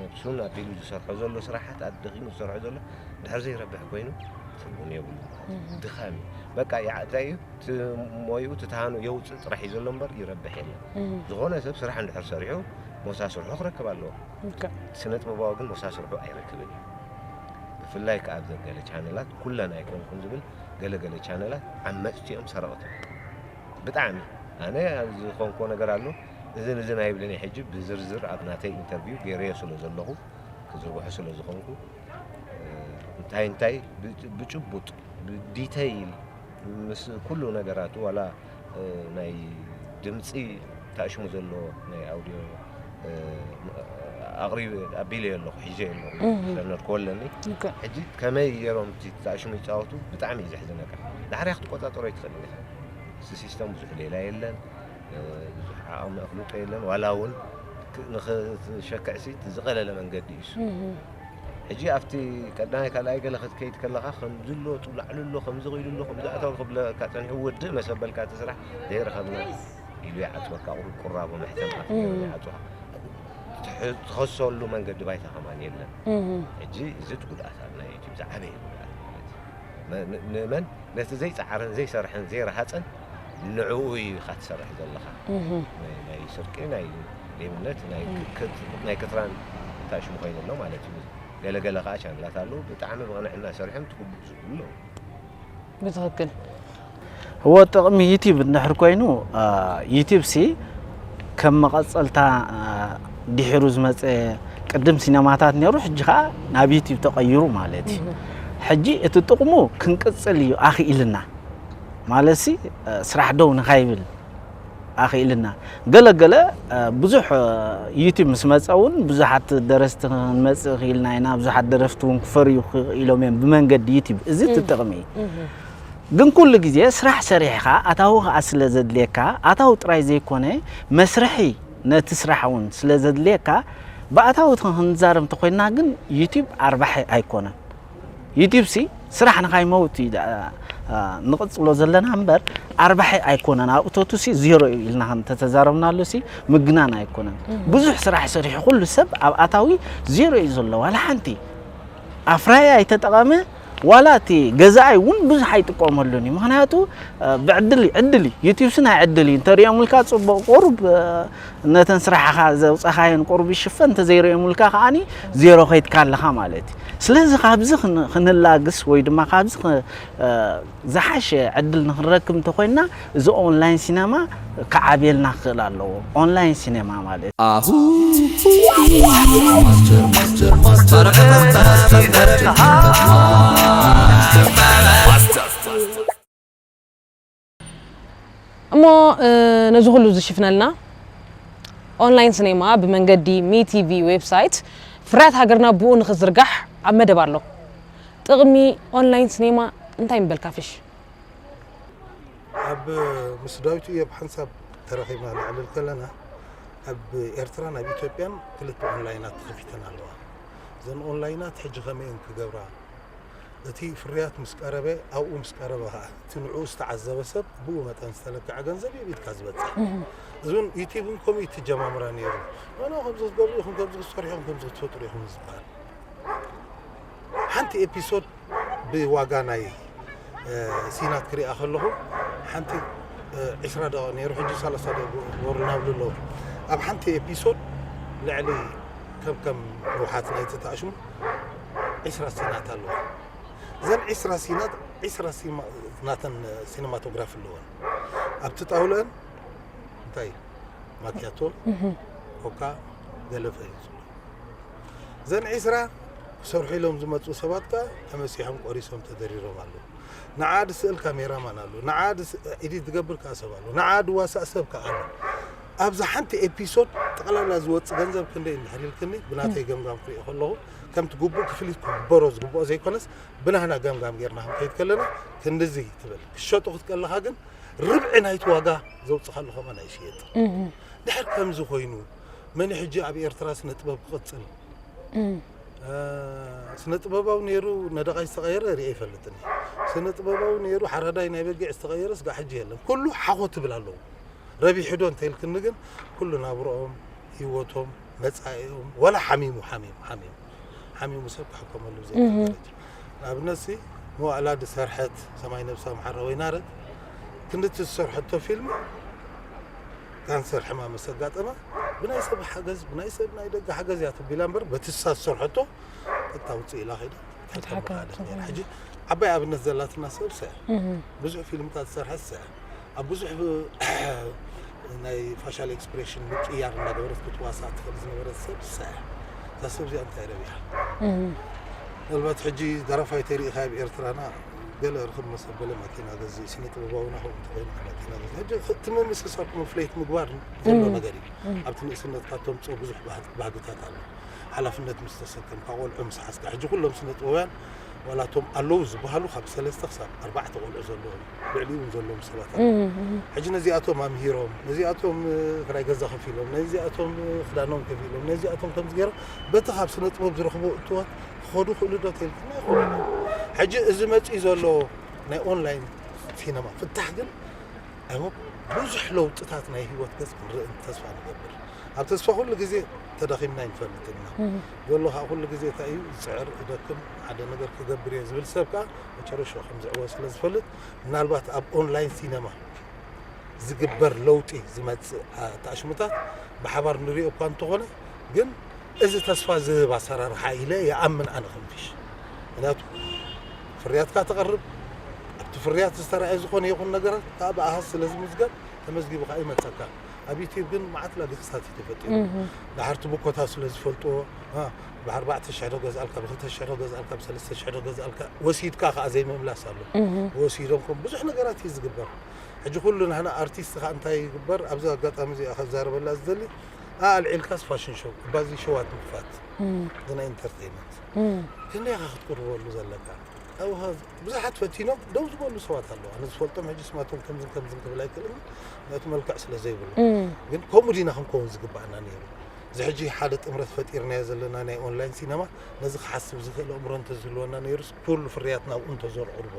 ነብሱን ኣቢሉ ዝሰርሖ ዘሎ ስራሓት ኣደኺሙ ዝሰርሖ ዘሎ ድሕር ዘይረብሕ ኮይኑ ትርጉም የብሉ ማለት እዩ። ድኻም እዩ። በቃ እንታይ እዩ እቲ ሞይኡ ትትሃኑ የውፅእ ጥራሕ እዩ ዘሎ እምበር ይረብሕ የለን። ዝኾነ ሰብ ስራሕ እንድሕር ሰሪሑ ሞሳ ስርሑ ክረክብ ኣለዎ። ስነ ጥበባዊ ግን ሞሳ ስርሑ ኣይረክብን እዩ። ብፍላይ ከዓ ኣብ ዘገለ ቻነላት ኩለን ኣይኮንኩን ዝብል ገለገለ ቻነላት ዓመፅቲ እዮም፣ ሰረቕቲ ብጣዕሚ። ኣነ ዝኾንኮ ነገር ኣሎ እዝን እዝን ኣይብልን እየ። ሕጂ ብዝርዝር ኣብ ናተይ ኢንተርቪው ገይረዮ ስለ ዘለኹ፣ ክዝርግሖ ስለ ዝኾንኩ፣ እ፣ እንታይ እንታይ ብ-፣ ብጭቡጥ፣ ብዲተይል፣ ምስ ኩሉ ነገራቱ፣ ዋላ፣ እ፣ ናይ ድምፂ ተኣሽሙ ዘሎ ናይ ኣውዲዮ፣ እ፣ ኣቕሪብ-፣ ኣቢለዮ ኣለኹ፣ ሒዘዮ ኣለኹ፣ እህ። ሰነድክዎ ኣለኒ። ኦኬ። ሕጂ ከመይ ገይሮም እቲ ተኣሽሙ ይፃወቱ ብጣዕሚ እዩ ዘሕዝነካ። ዳሕሪያ ክትቆፃፀሮ ኣይትኽእልን ኢኻ። እቲ ሲስተም ብዙሕ ሌላ የለን፣ እ፣ ብዙሕ ዓቕሚ ኣፍልጦ የለን። ዋላ እውን ክ-፣ ንኽትሸክዕሲ እቲ ዝቐለለ መንገዲ እዩ እሱ። እህ። ሕጂ ኣብቲ ቀዳማይ ካልኣይ ገለ ክትከይድ ከለኻ ከምዚ ኣሎ፣ እቲ ላዕሊ ኣሎ፣ ከምዚ ኸይዱ ኣሎ፣ ከምዚ ኣታዊ ክብለካ ጸኒሑ፣ ውድእ መሰበልካ እቲ ስራሕ ዘይረኸብና ኢሉ ይዓጽወካ። ቁር-፣ ቁራቦ መሕተም ኣፍ ገይሩ እም። ይዓጽወካ። ትሕ-፣ ትኸሰሉ መንገዲ ባይታ ከማን የለን። እም። ሕጂ እዚ እቲ ጉድኣት ኣብ ናይ ዩቲዩብ ዝዓበየ ጉድኣት ማለት እዩ። መ-፣ ን-፣ ንመን? ነቲ ዘይጸዓረን ዘይሰርሐን ዘይረሃጸን ንዕኡ ኢኻ ትሰርሕ ዘለኻ። እህ። ናይ፣ ናይ ስርቂ፣ ናይ ሌብነት፣ ናይ እም። ክት-፣ ናይ ክትራን ተኣሽሙ ኮይኑ ኣሎ ማለት እዩ። ገለ ገለ ኸዓ ቻነላት ኣለዉ፣ ብጣዕሚ ብቕንዕና ሰሪሖም ትግብኡ ዝብሉ ኣለዉ። ብትኽክል። እዎ፣ ጥቕሚ ዩቲዩብ እንድሕር ኮይኑ፣ አ፣ ዩቲዩብ ሲ ከም መቐጸልታ፣ አ፣ ድሒሩ ዝመጸ፣ ቅድም ሲነማታት ነይሩ፣ ሕጂ ኸዓ ናብ ዩቲዩብ ተቐይሩ ማለት እዩ። እህ። ሕጂ እቲ ጥቕሙ ክንቅጽል እዩ ኣኽኢልና። ማለት ሲ፣ አ፣ ስራሕ ደው ንኻይብል ኣኽኢልና። ገለ ገለ፣ አ፣ ብዙሕ፣ አ፣ ዩቲዩብ ምስ መጸ እውን ብዙሓት ደረስቲ ክንመጽእ ክኢልና ኢና። ብዙሓት ደረፍቲ እውን ክፈርዩ ክኢሎም እዮም ብመንገዲ ዩቲዩብ። እዚ እቲ እም። ጥቕሚ እዩ። እህ። ግን ኩሉ ግዜ ስራሕ ሰሪሕኻ ኣታዊ ከኣ ስለ ዘድልየካ፣ ኣታዊ ጥራይ ዘይኮነ መስርሒ ነቲ ስራሕ እውን ስለ ዘድልየካ፣ ብኣታዊ ክንዛረብ እንተኾይንና ግን ዩቲዩብ ኣርባሒ ኣይኮነን። ዩቲዩብ ሲ ስራሕ ንኻይመውት እዩ ደኣ፣ አ፣ ንቕጽሎ ዘለና እምበር ኣርባሒ ኣይኮነን። ኣእቶቱ ሲ ዜሮ እዩ ኢልና ከም ተተዛረብናሉ ሲ ምግናን ኣይኮነን። እም። ብዙሕ ስራሕ ሰሪሑ ኩሉ ሰብ ኣብ ኣታዊ ዜሮ እዩ ዘሎ። ዋላ ሓንቲ ኣፍራይ ኣይተጠቐመ፣ ዋላ እቲ ገዛኣይ እውን ብዙሕ ኣይጥቀመሉን እዩ። ምኽንያቱ፣ አ፣ ብዕድል እዩ፣ ዕድል እዩ። ዩቲዩብ ሲ ናይ ዕድል እዩ። እንተሪኦምልካ ጽቡቕ ቁሩብ፣ አ፣ ነተን ስራሕኻ ዘውጻኻየን ቁሩብ ይሽፈን፣ እንተዘይሪኦምልካ ከኣኒ ዜሮ ከይድካ ኣለኻ ማለት እዩ። ስለዚ ካብዚ ክን-፣ ክንላግስ ወይ ድማ ካብዚ ክ-፣ አ፣ ዝሓሸ ዕድል ንክንረክብ እንተኾይንና፣ እዚ ኦንላይን ሲነማ ክዓብየልና ክኽእል ኣለዎ። ኦንላይን ሲነማ ማለት። ኣሁ። እሞ፣ እ፣ ነዚ ኩሉ ዝሽፍነልና ኦንላይን ሲኔማ ብመንገዲ ሚ ቲ ቪ ዌብሳይት ፍርያት ሃገርና ብኡ ንኽዝርጋሕ ኣብ መደብ ኣሎ። ጥቕሚ ኦንላይን ሲኔማ እንታይ ምበልካ ፍሽ? ኣብ ምስ ዳዊት እዮብ ሓንሳብ ተራኺብና ነዕልል ከለና፣ ኣብ ኤርትራን ኣብ ኢትዮጵያን ክልተ ኦንላይናት ተኸፊተን ኣለዋ። እዘን ኦንላይናት ሕጂ ከመይ እየን ክገብራ? እቲ ፍርያት ምስ ቀረበ፣ ኣብኡ ምስ ቀረበ ኸዓ፣ እቲ ንዕኡ ዝተዓዘበ ሰብ ብኡ መጠን ዝተለክዐ ገንዘብ እዩ ኣብ ኢድካ ዝበጽሕ። እህ። እዚ እውን ዩቲዩብ እውን ከምኡ እዩ እትጀማምራ ነይሩ። ኖ፣ ኖ፣ ከምዚ ክትገብሩ ኢኹም፣ ከምዚ ክትሰርሑ ኢኹም፣ ከምዚ ክትፈጥሩ ኢኹም ዝበሃል። ሓንቲ ኤፒሶድ ብዋጋ ናይ፣ እ፣ ሲናት ክሪኣ ከለኹ፣ ሓንቲ፣ እ፣ ዒስራ ደቂቕ ነይሩ፣ ሕጂ ሰላሳ ደቂቕ ወርድ ናብሉ ኣለዉ። ኣብ ሓንቲ ኤፒሶድ ልዕሊ ከም፣ ከም ንውሓት ናይቲ ተኣሽሙ ዒስራ ሲናት ኣለዋ። እዘን ዒስራ ሲናት፣ ዒስራ ሲማ-፣ ናተን ሲነማቶግራፊ ኣለወን። ኣብቲ ጣውለአን እንታይ? ማኪያቶ፣ እህ። ኮካ፣ ገለፈ እዩ ዘሎ። እዘን ዒስራ ክሰርሑ ኢሎም ዝመፁ ሰባት ከ ተመሲሖም ቆሪሶም ተደሪሮም ኣለዉ። ንዓ ዝስእል ካሜራማን ኣሎ፣ ንዓ ዝስ-፣ ኤዲት ዝገብር ከኣ ሰብ ኣሎ፣ ንዓ ዝዋሳእ ሰብ ከኣ ኣሎ። ኣብዛ ሓንቲ ኤፒሶድ ጠቕላላ ዝወጽእ ገንዘብ ክንደይ እንድሕር ኢልክኒ፣ ብናተይ እም። ገምጋም ክሪኦ ከለኹ፣ ከምቲ ግቡእ ክፍሊት ክግበሮ ዝግብኦ ዘይኮነስ፣ ብናህና ገምጋም ጌርና ክንከይድ ከለና፣ ክንድዚ ትብል። ክሸጡ ክትከለኻ ግን፣ ርብዒ ናይቲ ዋጋ ዘውጽኻሉ ከማን ኣይሽየጥን። እም። ድሕር ከምዚ ኮይኑ፣ መን ሕጂ ኣብ ኤርትራ ስነ ጥበብ ክቕጽል? እም። እ፣ ስነ ጥበባዊ ነይሩ ነደቓይ ዝተቐየረ ሪኤ ኣይፈልጥን እየ። ስነ ጥበባዊ ነይሩ ሓራዳይ ናይ በጊዕ ዝተቐየረ ስጋዕ ሕጂ የለን። ኩሉ ሓኾ ትብል ኣለዎ። ረቢሑ ዶ እንተኢልክኒ ግን፣ ኩሉ ናብርኦም፣ ህይወቶም፣ መጻኢኦም፣ ወላ ሓሚሙ፣ ሓሚሙ፣ ሓሚሙ፣ ሓሚሙ ሰብ ክሕከመሉ ብዘይካ እህ። ደረጃ። ንኣብነት ሲ፣ መዋእላ ዝሰርሐት ሰማይ ነብሳ መሓራ ወይናረግ፣ ክንድቲ ዝሰርሐቶ ፊልም፣ ካንሰር ሕማም ምስ ኣጋጠማ፣ ብናይ ሰብ ሓገዝ፣ ብናይ ሰብ ናይ ደገ ሓገዝ እያ ተቢላ እምበር፣ በቲ ንሳ ዝሰርሐቶ ቀጥታ ውፅእ ኢላ ከይዳ፣ ክትሕከም ክትሓከም ብኻለት ነይራ። ትኽእል። ሕጂ ዓባይ ኣብነት ዘላትና ሰብ ሰ፣ እህ። ብዙሕ ፊልምታት ዝሰርሐት ሰ፣ ኣብ ብዙሕ ብ-፣ ናይ ፋሻል ኤክስፕሬሽን ምቅያር እናገበረት ክትዋሳእ ትኽእል ዝነበረት ሰብ ንሳ እያ። እዛ ሰብ እዚኣ እንታይ ረቢሓ? ምናልባት ሕጂ ደራፋይ ተሪኢኻ ኣብ ኤርትራና ገለ ርኽብ መሰበለ ማኪና ገዝእ፣ ስነ ጥበባውና ከምኡ እንተኾይኑ ማኪና ገዝእ። ሕጂ እቲ ምምስሳል ኮንፍሌክት ምግባር ዘሎ ነገር እዩ። ኣብቲ ንእስነትካ ተምፅኦ ብዙሕ ባህግ-፣ ባህግታት ኣሎ። ሓላፍነት ምስ ተሰከምካ፣ ቆልዑ ምስ ሓዝካ፣ ሕጂ ኩሎም ስነ ጥበባውያን ዋላ እቶም ኣለዉ ዝበሃሉ ካብ ሰለስተ ክሳብ ኣርባዕተ ቆልዑ ዘለዎም፣ ልዕሊኡ እውን ዘለዎም ሰባት ኣለዉ። ሕጂ ነዚኣቶም ኣምሂሮም፣ ነዚኣቶም፣ እ፣ ክራይ ገዛ ከፊሎም፣ ነዚኣቶም፣ እ፣ ክዳኖም ከፊሎም፣ ነዚኣቶም ከምዚ ገይሮም በቲ ካብ ስነ ጥበብ ዝረኽቦ እትወት ክኸዱ ክእሉ ዶ ተይልካ? ኣይኮነን። ሕጂ እዚ መፂኡ ዘሎ ናይ ኦንላይን ሲነማ ፍታሕ ግን፣ I hope ብዙሕ ለውጥታት ናይ ህይወት ገፅ ክንርኢ ተስፋ ንገብር። ኣብ ተስፋ ኩሉ ግዜ ተዳኺምና ኣይንፈልጥን ኢና። ዘሎ ከዓ ኩሉ ግዜ እንታይ እዩ ዝፅዕር፣ ይደክም፣ ሓደ ነገር ክገብር እየ ዝብል ሰብ ከዓ መጨረሻ ከም ዝዕወት ስለ ዝፈልጥ፣ ምናልባት ኣብ ኦንላይን ሲነማ ዝግበር ለውጢ ዝመፅእ ኣተኣሽሙታት ብሓባር ንሪኦ እኳ እንተኾነ፣ ግን እዚ ተስፋ ዝህብ ኣሰራርሓ ኢለ ይኣምን ኣነ ከም ፊሽ። ምክንያቱ ፍርያትካ ተቕርብ፣ ኣብቲ ፍርያት ዝተረኣየ ዝኾነ ይኹን ነገራት ከዓ ብኣሃዝ ስለ ዝምዝገብ ተመዝጊቡ ከዓ ይመፀካ። ኣብ ዩቲዩብ ግን መዓት ላግፅታት እዩ ተፈጢሩ። ድሓር እቲ ብኮታ ስለ ዝፈልጥዎ፣ እ፣ ብኣርባዕተ ሽሕ ዶ ገዝኣልካ፣ ብክልተ ሽሕ ዶ ገዝኣልካ፣ ብሰለስተ ሽሕ ዶ ገዝኣልካ፣ ወሲድካ ከዓ ዘይምምላስ ኣሎ። ወሲዶም ከም ብዙሕ ነገራት እዩ ዝግበር። ሕጂ ኩሉ ንሕና ኣርቲስት ከዓ እንታይ ይግበር? ኣብዚ ኣጋጣሚ እዚኣ ከዛረበላ ዝደሊ፣ ኣልዒልካስ ፋሽን ሾው፣ ባዚ ሸዋት ምኽፋት፣ እዚ ናይ ኢንተርቴይንመንት። ክንደይ ኢኻ ክትቅርበሉ ዘለካ? ኣብኻ ብዙሓት ፈቲኖም ደው ዝበሉ ሰባት ኣለዉ። ኣነ ዝፈልጦም ሕጂ ስማቶም ከምዝን ከምዝን ክብል ኣይክእልን፣ ምክንያቱ መልክዕ ስለ ዘይብሉ። ግን ከምኡ ዲና ክንከውን ዝግባኣና ነይሩ? እዚ ሕጂ ሓደ ጥምረት ፈጢርናዮ ዘለና ናይ ኦንላይን ሲነማ፣ ነዚ ክሓስብ ዝኽእል ኣእምሮ እንተዝህልወና ነይሩስ፣ ኩሉ ፍርያትና ኣብኡ እንተዘንቕርቦ፣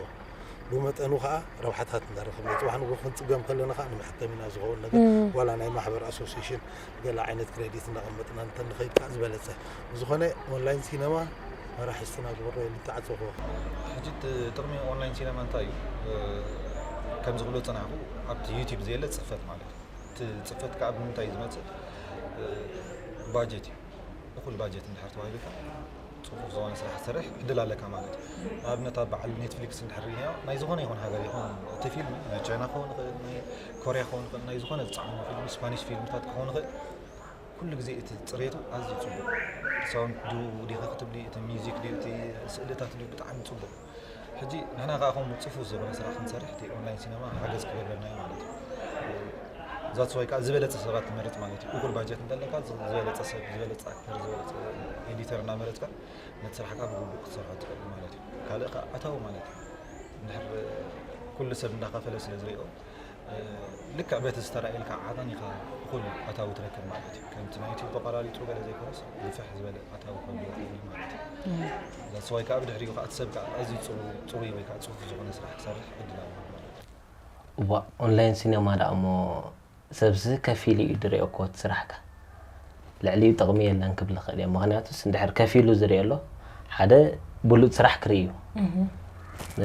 ብመጠኑ ኸኣ ረብሓታት እንዳረኸብና፣ ጽባሕ ንግሆ ክንጽገም ከለና ኸኣ ንመሐከሚና ዝኸውን ነገር፣ ዋላ ናይ ማሕበር ኣሶሲሽን ገለ ዓይነት ክሬዲት እንዳቐመጥና እንተንኸይድ ከኣ ዝበለጸ። ብዝኾነ ኦንላይን ሲነማ መራሒ ስትና ግበሮ ኢሉ እንተዓጸኽዎ። ሕጂ እቲ ጥቕሚ ኦንላይን ሲነማ እንታይ እዩ? እ፣ ከም ዝብሎ ጸናሕኩ፣ ኣብቲ ዩቲዩብ ዘየለ ጽፈት ማለት እዩ። እቲ ጽፈት ከኣ ብምንታይ እዩ ዝመጽእ? እ፣ ባጀት እዩ። እኹል ባጀት እንድሕር ተዋሂቡካ፣ ጽፉፍ ዝኾነ ስራሕ ክትሰርሕ ዕድል ኣለካ ማለት እዩ። ንኣብነት፣ ኣብ በዓል ኔትፍሊክስ እንድሕር ርኢናዮ፣ ናይ ዝኾነ ይኹን ሃገር ይኹን፣ እቲ ፊልም ናይ ቻይና ክኸውን ይኽእል፣ ናይ ኮርያ ክኸውን ይኽእል፣ ናይ ዝኾነ ዝጸዓኑ ፊልም፣ ስፓኒሽ ፊልምታት ክኸውን ይኽእል፣ ኩሉ ግዜ እቲ ጽሬቱ ኣዝዩ ጽቡቕ። ሳውንድ ድዩ ዲኺ ክትብሊ፣ እቲ ሚውዚክ ድዩ፣ እቲ ስእልታት ድዩ፣ ብጣዕሚ ጽቡቕ። ሕጂ ንሕና ከኣ ከምኡ ጽፉፍ ዝኾነ ስራሕ ክንሰርሕ እቲ ኦንላይን ሲነማ ሓገዝ ክገብረና እዩ ማለት እዩ። ዛትስ ዋይ ከኣ ዝበለጸ ሰባት ትመርጽ ማለት እዩ። እኹል ባጀት እንተለካ ዝ-፣ ዝበለጸ ሰብ፣ ዝበለጸ ኣክተር፣ ዝበለጸ ኤዲተር እናመረጽካ ነቲ ስራሕካ ብግቡእ ክትሰርሖ ትኽእል ማለት እዩ። ካልእ ከኣ ኣታዊ ማለት እዩ። እንድሕር ኩሉ ሰብ እንዳኸፈለ ስለ ዝሪኦ፣ እ፣ ልክዕ በቲ ዝተራእየልካ ዓቐን ኢኻ እኹል ኣታዊ ትረክብ ማለት እዩ። ከምቲ ናይ ዩቲዩብ ተቋራሪጹ ገለ ዘይኮነስ፣ ግፍሕ ዝበለ ኣታዊ ክህልዎ ይኽእል እዩ ማለት እዩ። ዛትስ ዋይ ከኣ ብድሕሪኡ ከኣ እቲ ሰብ ከኣ ኣዝዩ ጽሩ-፣ ጽሩይ ወይ ከኣ ጽፉፍ ዝኾነ ስራሕ ክሰርሕ ዕድል ኣለዎ ማለት እዩ። እዋእ፣ ኦንላይን ሲነማ ደኣ እሞ ሰብሲ ከፊሉ እዩ ዝሪኦ እኮ እቲ ስራሕካ። ልዕሊኡ ጥቕሚ የለን ክብል ይኽእል እየ። ምኽንያቱስ እንድሕር ከፊሉ ዝሪኦ ኣሎ፣ ሓደ ብሉጽ ስራሕ ክርኢ እዩ።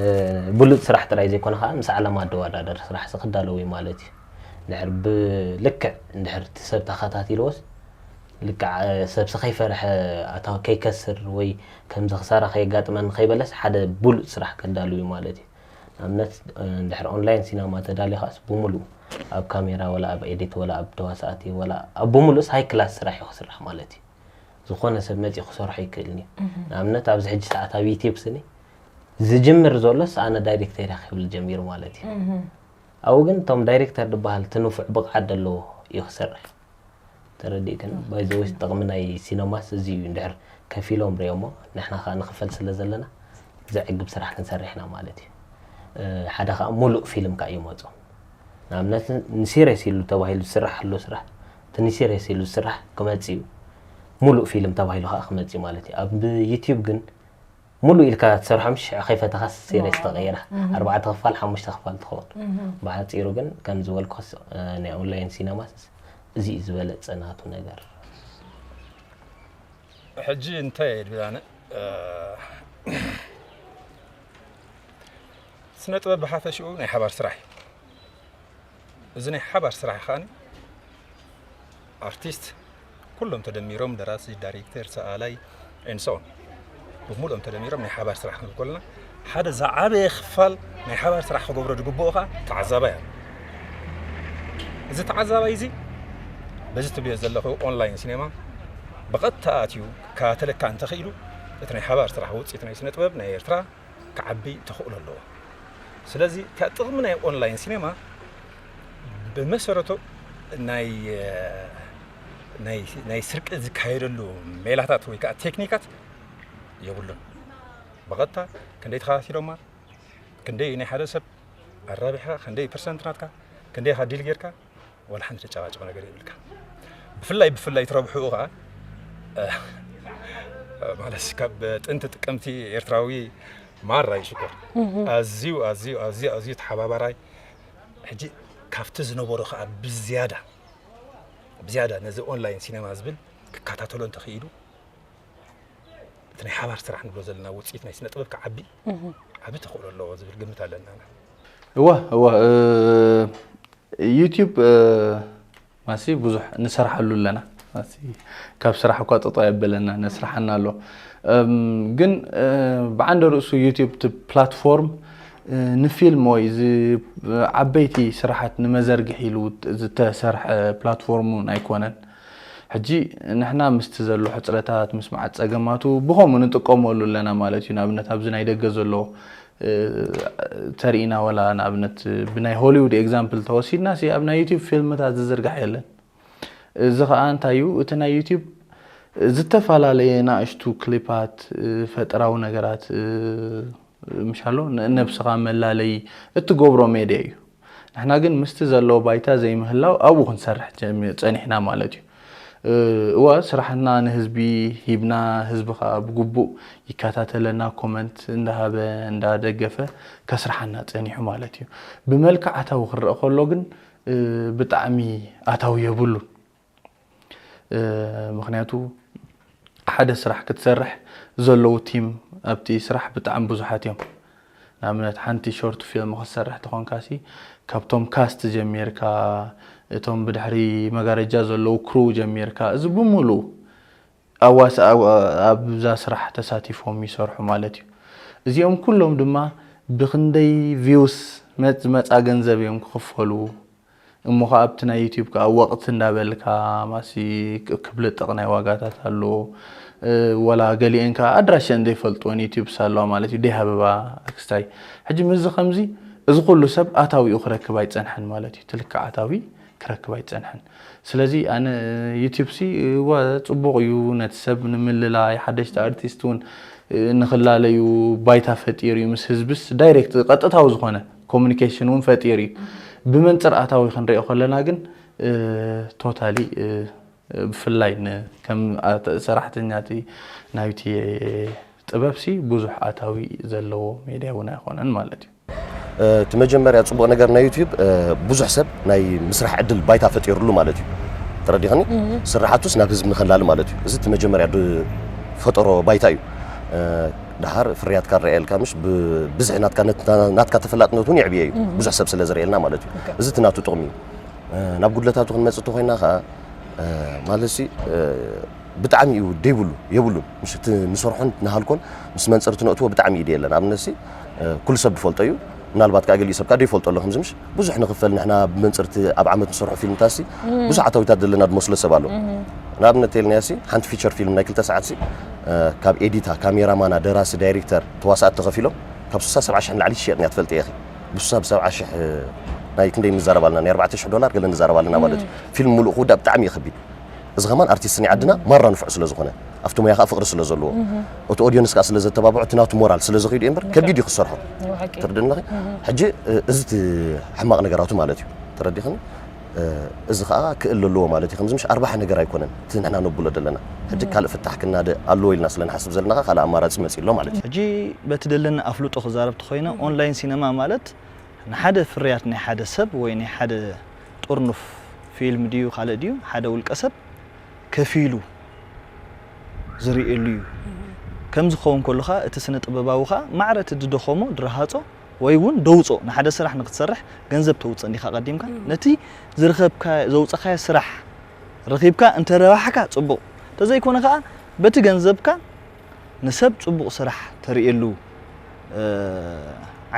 እ፣ ብሉጽ ስራሕ ጥራይ ዘይኮነ ከኣ ምስ ዓለም ኣደዋዳደር ስራሕ ሲ ክዳለዉ እዩ ማለት እዩ። እንድሕር ብልክዕ እንድሕር እቲ ሰብ ተኸታቲልዎስ፣ ልክዕ፣ እ፣ ሰብሲ ከይፈርሐ፣ ኣታዊ ከይከስር ወይ ከምዚ ክሳራ ከየጋጥመኒ ከይበለስ ሓደ ብሉጽ ስራሕ ከዳሉ እዩ ማለት እዩ። ንኣብነት፣ እ፣ እንድሕር ኦንላይን ሲነማ ተዳልዩ ከኣስ ብምሉእ ኣብ ካሜራ ወላ ኣብ ኤዲት ወላ ኣብ ተዋሳእቲ ወላ ኣብ ብምሉእስ ሃይ ክላስ ስራሕ እዩ ክስራሕ ማለት እዩ። ዝኾነ ሰብ መጺኡ ክሰርሖ ኣይክእልን እዩ። ንኣብነት ኣብዚ ሕጂ ሰዓት ኣብ ዩቲዩብ ስኒ ዝጅምር ዘሎስ ኣነ ዳይሬክተር እየ ክብል ጀሚሩ ማለት እዩ። ኣብኡ ግን እቶም ዳይሬክተር ዝበሃል እቲ ንፉዕ ብቕዓት ዘለዎ እዩ ክሰርሕ። ተረዲእክን? ባይ ዘ ወይ ጥቕሚ ናይ ሲነማስ እዚ እዩ። እንድሕር ከፊሎም ሪኦሞ ንሕና ከኣ ንኽፈል ስለ ዘለና ዘዕግብ ስራሕ ክንሰርሕ ኢና ማለት እዩ። እ፣ ሓደ ከኣ ሙሉእ ፊልም ከኣ ይመጾ። ንኣብነት ንሲሪየስ ኢሉ ተባሂሉ ዝስራሕ ኣሎ ስራሕ፣ እቲ ንሲሪየስ ኢሉ ዝስራሕ ክመጽእ እዩ። ሙሉእ ፊልም ተባሂሉ ከኣ ክመጽእ እዩ ማለት እዩ። ኣብ ዩቲዩብ ግን ሙሉእ ኢልካ ትሰርሖ ምሽ ከይፈተኻስ ሲሪየስ ተቐይራ። ኣርባዕተ ክፋል፣ ሓሙሽተ ክፋል ትኸውን። ብሓጺሩ ግን ከም ዝበልኩስ፣ እ፣ ናይ ኦንላይን ሲነማስ እዚ እዩ ዝበለጸ ናቱ ነገር። ሕጂ እንታይ እየ ድብል ኣነ? እ፣ ስነ ጥበብ ብሓፈሽኡ ናይ ሓባር ስራሕ እዩ። እዚ ናይ ሓባር ስራሕ ከኣኒ ኣርቲስት ኩሎም ተደሚሮም፣ ደራሲ፣ ዳይሬክተር፣ ሰኣላይ፣ and so on፣ ብምሉኦም ተደሚሮም ናይ ሓባር ስራሕ ክንብል ከለና፣ ሓደ ዝዓበየ ክፋል ናይ ሓባር ስራሕ ክገብሮ ዝግብኦ ከኣ ተዓዛባይ ኣሎ። እዚ ተዓዛባይ እዚ በዚ ትብልዮ ዘለኹ ኦንላይን ሲኔማ ብቐጥታ ኣትዩ ክከታተለካ እንተኽኢሉ፣ እቲ ናይ ሓባር ስራሕ ውፅኢት ናይ ስነ ጥበብ ናይ ኤርትራ ክዓቢ ተኽእሎ ኣለዎ። ስለዚ እታ ጥቕሚ ናይ ኦንላይን ሲኔማ ብመሰረቱ ናይ ናይ ናይ ስርቂ ዝካየደሉ ሜላታት ወይ ከዓ ቴክኒካት የብሉን። ብቐጥታ ክንደይ ተኸታቲሎማ፣ ክንደይ ናይ ሓደ ሰብ ኣራቢሕካ፣ ክንደይ ፐርሰንት ናትካ፣ ክንደይ ኢኻ ዲል ጌርካ፣ ዋላ ሓንቲ ተጨቃጭቕ ነገር የብልካ። ብፍላይ ብፍላይ ትረብሕኡ ኸዓ ማለት ካብ ጥንቲ ጥቅምቲ ኤርትራዊ ማራ እዩ ሽኮር። ኣዝዩ ኣዝዩ ኣዝዩ ኣዝዩ ተሓባባራይ። ሕጂ ካብቲ ዝነበሮ ኸዓ ብዝያዳ ብዝያዳ ነዚ ኦንላይን ሲነማ ዝብል ክከታተሎ እንተኽኢሉ፣ እቲ ናይ ሓባር ስራሕ ንብሎ ዘለና ውፅኢት ናይ ስነ ጥበብ ክዓቢ ዓቢ ተኽእሎ ኣለዎ ዝብል ግምት ኣለና። እወ እወ ዩቲዩብ ማሲ ብዙሕ ንሰርሓሉ ኣለና። ማሲ ካብ ስራሕ እኳ ጠጠው የበለና ነስርሓና ኣሎ። ግን ብዓንደ ርእሱ ዩቲዩብ እቲ ፕላትፎርም ንፊልም ወይ ዓበይቲ ስራሓት ንመዘርግሕ ኢሉ ዝተሰርሐ ፕላትፎርም እውን ኣይኮነን። ሕጂ ንሕና ምስቲ ዘሎ ሕፅረታት ምስማዓት ፀገማቱ ብኸምኡ ንጥቀመሉ ኣለና ማለት እዩ። ንኣብነት ኣብዚ ናይ ደገ ዘሎ ተርኢና ወላ ንኣብነት ብናይ ሆሊውድ ኤግዛምፕል ተወሲድና ሲ ኣብ ናይ ዩቲብ ፊልምታት ዝዝርጋሕ የለን። እዚ ከዓ እንታይ እዩ? እቲ ናይ ዩቲብ ዝተፈላለየ ናእሽቱ ክሊፓት ፈጠራዊ ነገራት ምሻሎ ነብስኻ መላለይ እትገብሮ ሜድያ እዩ። ንሕና ግን ምስቲ ዘሎ ባይታ ዘይምህላው ኣብኡ ክንሰርሕ ጸኒሕና ማለት እዩ። እወ ስራሕና ንህዝቢ ሂብና ህዝቢ ከዓ ብግቡእ ይከታተለና ኮመንት እንዳሃበ እንዳደገፈ ከስርሓና ጸኒሑ ማለት እዩ። ብመልክዕ ኣታዊ ክረአ ከሎ ግን ብጣዕሚ ኣታዊ የብሉን። ምክንያቱ ሓደ ስራሕ ክትሰርሕ ዘለዉ ቲም ኣብቲ ስራሕ ብጣዕሚ ብዙሓት እዮም። ንኣብነት ሓንቲ ሾርት ፊልም ክትሰርሕ ተኾንካ ሲ ካብቶም ካስት ጀሚርካ እቶም ብድሕሪ መጋረጃ ዘለዉ ክሩ ጀሚርካ እዚ ብምሉኡ ኣዋስ ኣብዛ ስራሕ ተሳቲፎም ይሰርሑ ማለት እዩ። እዚኦም ኩሎም ድማ ብክንደይ ቪውስ ዝመፃ ገንዘብ እዮም ክኽፈሉ እሞ ከዓ ኣብቲ ናይ ዩቲብ ከዓ ወቕቲ እንዳበልካ ማሲ ክብልጥቕ ናይ ዋጋታት ኣሎ። ወላ ገሊአን ከዓ ኣድራሸን ዘይፈልጥወን ዩቲብስ ኣለዋ ማለት እዩ። ደይ ሃበባ ኣክስታይ። ሕጂ ምስዚ ከምዚ እዚ ኩሉ ሰብ ኣታዊኡ ክረክብ ኣይፀንሐን ማለት እዩ። ትልክዕ ኣታዊ ክረክብ ኣይፀንሐን። ስለዚ ኣነ ዩቲብ ሲ እወ ፅቡቕ እዩ ነቲ ሰብ ንምልላይ ሓደሽቲ ኣርቲስት እውን ንክላለዩ ባይታ ፈጢሩ እዩ። ምስ ህዝብስ ዳይሬክት ቀጥታዊ ዝኾነ ኮሚኒኬሽን እውን ፈጢሩ እዩ። ብመንፅር ኣታዊ ክንሪኦ ከለና ግን ቶታሊ ብፍላይ ከም ሰራሕተኛ ናይቲ ጥበብ ሲ ብዙሕ ኣታዊ ዘለዎ ሜድያ እውን ኣይኮነን ማለት እዩ። እቲ መጀመርያ ፅቡቕ ነገር ናይ ዩቲዩብ ብዙሕ ሰብ ናይ ምስራሕ ዕድል ባይታ ፈጢሩሉ ማለት እዩ። ተረዲኸኒ? ስራሓቱስ ናብ ህዝቢ ንኸላሊ ማለት እዩ። እዚ እቲ መጀመርያ ዝፈጠሮ ባይታ እዩ። ደሓር ፍርያትካ ረኣየልካ ምሽ ብብዝሒ ናትካ ተፈላጥነት እውን የዕብየ እዩ። ብዙሕ ሰብ ስለ ዝርእየልና ማለት እዩ። እዚ እቲ ናቱ ጥቕሚ እዩ። ናብ ጉድለታቱ ክንመፅእ እንተኮይና ከዓ ማለት ሲ ብጣዕሚ እዩ ደይብሉ የብሉን። ምሽ እቲ ንሰርሖን ንሃልኮን ምስ መንፅርቲ ነእትዎ ብጣዕሚ እዩ ደየለን። ኣብነት ሲ ኩሉ ሰብ ዝፈልጦ እዩ። ምናልባት ከዓ ገሊኡ ሰብ ከዓ ደይፈልጦ ኣሎ። ከምዚ ምሽ ብዙሕ ንኽፈል ንሕና ብመንፅርቲ ኣብ ዓመት ንሰርሖ ፊልምታት ሲ ብዙሕ ኣታዊታት ዘለና ዝመስሎ ሰብ ኣሎ። ንኣብነት ተልናዮ ሲ ሓንቲ ፊቸር ፊልም ናይ ክልተ ሰዓት ሲ ካብ ኤዲታ፣ ካሜራማና፣ ደራሲ፣ ዳይሬክተር፣ ተዋሳእቲ ተኸፊሎም ካብ ስሳ ሰብዓ ሽሕ ንላዕሊ ትሽየጥ እያ ትፈልጥ ኢኺ። ብስሳ ብሰብዓ ሽሕ ናይ ክንደይ ንዛረብ ኣለና ናይ ኣርባዕተ ሽሕ ዶላር ገለ ንዛረብ ኣለና ማለት እዩ። ፊልም ሙሉእ ክውዳእ ብጣዕሚ እዩ ከቢድ። እዚ ከማን ኣርቲስት ናይ ዓድና ማራ ንፉዕ ስለ ዝኾነ ኣብቲ ሞያ ከዓ ፍቕሪ ስለ ዘለዎ እቲ ኦድየንስ ከዓ ስለ ዘተባብዖ እቲ ናቱ ሞራል ስለ ዘኺዱ እምበር ከቢድ እዩ ክሰርሖ። ትርድእኒ ኣለኺ? ሕጂ እዚ እቲ ሕማቕ ነገራቱ ማለት እዩ። ተረዲኽኒ? እዚ ከዓ ክእል ኣለዎ ማለት እዩ። ከምዚ ምሽ ኣርባሓ ነገር ኣይኮነን እቲ ንሕና ነብሎ ዘለና። ሕጂ ካልእ ፍታሕ ክናደ ኣለዎ ኢልና ስለ ንሓስብ ዘለና ከዓ ካልእ ኣማራፂ መፂእ ኣሎ ማለት እዩ። ሕጂ በቲ ደለኒ ኣፍልጦ ክዛረብ ተኾይነ ኦንላይን ሲነማ ማለት ንሓደ ፍርያት ናይ ሓደ ሰብ ወይ ናይ ሓደ ጥርኑፍ ፊልም ድዩ ካልእ ድዩ ሓደ ውልቀ ሰብ ከፊሉ ዝርእየሉ እዩ። ከምዚ ክኸውን ከሎ ኸኣ እቲ ስነ ጥበባዊ ኸኣ ማዕረ እቲ ዝደኸሞ ዝረሃጾ ወይ እውን ደውጾ ንሓደ ስራሕ ንክትሰርሕ ገንዘብ ተውጽእ እንዲኻ ቀዲምካ ነቲ ዝረኸብካ ዘውጸኻዮ ስራሕ ረኺብካ እንተ ረባሕካ ጽቡቕ እንተዘይኮነ ኸኣ በቲ ገንዘብካ ንሰብ ጽቡቕ ስራሕ ተርእየሉ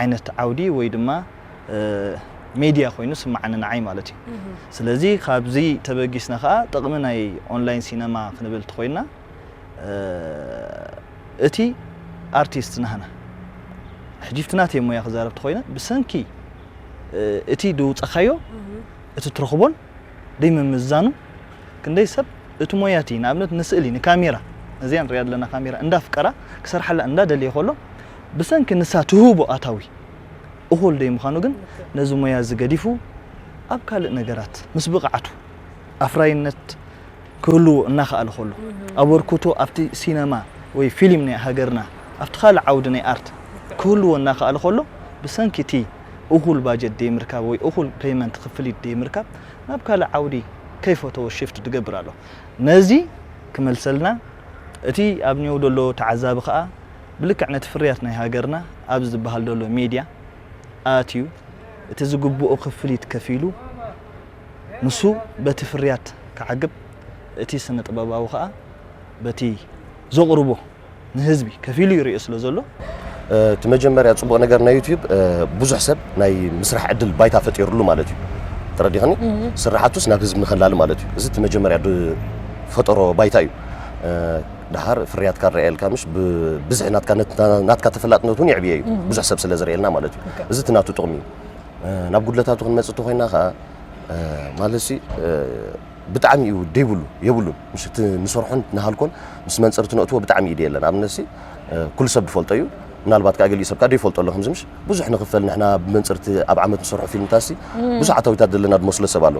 ዓይነት ዓውዲ ወይ ድማ ሜድያ ኮይኑ ስምዓኒ ንዓይ ማለት እዩ። ስለዚ ካብዚ ተበጊስና ከዓ ጥቕሚ ናይ ኦንላይን ሲነማ ክንብል እንተኾይንና፣ እ፣ እቲ ኣርቲስት ናህና ሕጂ ብቲ ናተይ ሞያ ክዛረብ እንተኾይነ ብሰንኪ፣ እ፣ እቲ ድውፀኻዮ እቲ ትረኽቦን ደይ ምምዛኑ ክንደይ ሰብ እቲ ሞያ እቲ ንኣብነት ንስእሊ ንካሜራ እዚኣ ንሪኣ ዘለና ካሜራ እንዳፍቀራ ክሰርሓላ እንዳደለየ ከሎ ብሰንኪ ንሳ ትህቦ ኣታዊ እኹል ደይ ምዃኑ ግን ነዚ ሞያ እዚ ገዲፉ ኣብ ካልእ ነገራት ምስ ብቕዓቱ ኣፍራይነት ክህልዎ እናኸኣለ ከሎ ኣበርክቶ ኣብቲ ሲነማ ወይ ፊልም ናይ ሃገርና ኣብቲ ካልእ ዓውዲ ናይ ኣርት ክህልዎ እናኸኣለ ከሎ ብሰንኪ እቲ እኹል ባጀት ደይ ምርካብ ወይ እኹል ፔይመንት ክፍሊት ደይ ምርካብ ናብ ካልእ ዓውዲ ከይፈተዎ ሽፍት ትገብር ኣሎ። ነዚ ክመልሰልና እቲ ኣብ ኒው ዘሎ ተዓዛቢ ከኣ ብልክዕ ነቲ ፍርያት ናይ ሃገርና ኣብዚ ዝበሃል ዘሎ ሜድያ ኣትዩ እቲ ዝግብኦ ክፍሊት ከፊሉ ንሱ በቲ ፍርያት ክዓግብ እቲ ስነ ጥበባዊ ከኣ በቲ ዘቕርቦ ንህዝቢ ከፊሉ ይርእዮ ስለ ዘሎ እቲ መጀመርያ ፅቡቕ ነገር ናይ ዩትዩብ ብዙሕ ሰብ ናይ ምስራሕ ዕድል ባይታ ፈጢሩሉ ማለት እዩ። ተረዲኽኒ? ስራሓቱስ ናብ ህዝቢ ንኸላሊ ማለት እዩ። እዚ እቲ መጀመርያ ዝፈጠሮ ባይታ እዩ። ደሓር ፍርያትካ ረኣየልካ ምሽ ብብዝሒ ናትካ ተፈላጥነት እውን የዕብየ እዩ። ብዙሕ ሰብ ስለ ዝርእየልና ማለት እዩ። እዚ እቲ ናቱ ጥቕሚ እዩ። ናብ ጉድለታቱ ክንመፅእ እንተኮይና ከዓ ማለት ሲ ብጣዕሚ እዩ ደይብሉ የብሉን። ምሽ እቲ ንሰርሖን ንሃልኮን ምስ መንፅርቲ ነእትዎ ብጣዕሚ እዩ ደየለን። ኣብነት ሲ ኩሉ ሰብ ድፈልጦ እዩ። ምናልባት ከዓ ገሊኡ ሰብ ከዓ ደይፈልጦ ኣሎ። ከምዚ ምሽ ብዙሕ ንኽፈል ንሕና ብመንፅርቲ ኣብ ዓመት ንሰርሖ ፊልምታት ሲ ብዙሕ ኣታዊታት ዘለና ድመስሎ ሰብ ኣሎ።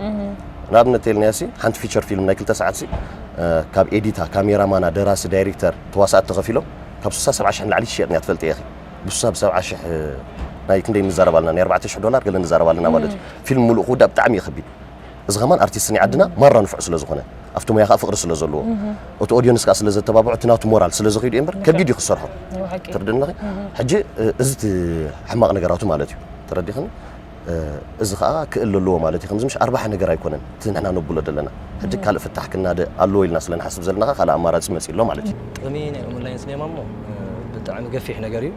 ንኣብነት ተልናያ ሲ ሓንቲ ፊቸር ፊልም ናይ ክልተ ሰዓት ሲ ካብ ኤዲታ፣ ካሜራማና፣ ደራሲ፣ ዳይሬክተር፣ ተዋሳእቲ ተኸፊሎም ካብ ስሳ ሰብዓ ሽሕ ንላዕሊ ትሽየጥ እያ ትፈልጥ ኢኺ። ብስሳ ብሰብዓ ሽሕ ናይ ክንደይ ንዛረብ ኣለና ናይ ኣርባዕተ ሽሕ ዶላር ገለ ንዛረብ ኣለና ማለት እዩ። ፊልም ሙሉእ ክውዳእ ብጣዕሚ እዩ ከቢድ። እዚ ከማን ኣርቲስት ናይ ዓድና ማራ ንፉዕ ስለ ዝኾነ ኣብቲ ሞያ ከዓ ፍቕሪ ስለ ዘለዎ እቲ ኦዲየንስ ከዓ ስለ ዘተባብዖ እቲ ናቱ ሞራል ስለ ዝኸይዱ እምበር ከቢድ እዩ ክሰርሖ። ትርድእኒ ኢኺ? ሕጂ እዚ እቲ ሕማቕ ነገራቱ ማለት እዩ። ተረዲኽኒ? እዚ ከዓ ክእል ኣለዎ ማለት እዩ። ከምዚ ምሽ ኣርባሓ ነገር ኣይኮነን እቲ ንሕና ነብሎ ዘለና። ሕጂ ካልእ ፍታሕ ክናደ ኣለዎ ኢልና ስለ ንሓስብ ዘለና ከዓ ካልእ ኣማራፂ መፂ ኣሎ ማለት እዩ። ጥቕሚ ናይ ኦንላይን ሲኔማ እሞ ብጣዕሚ ገፊሕ ነገር እዩ።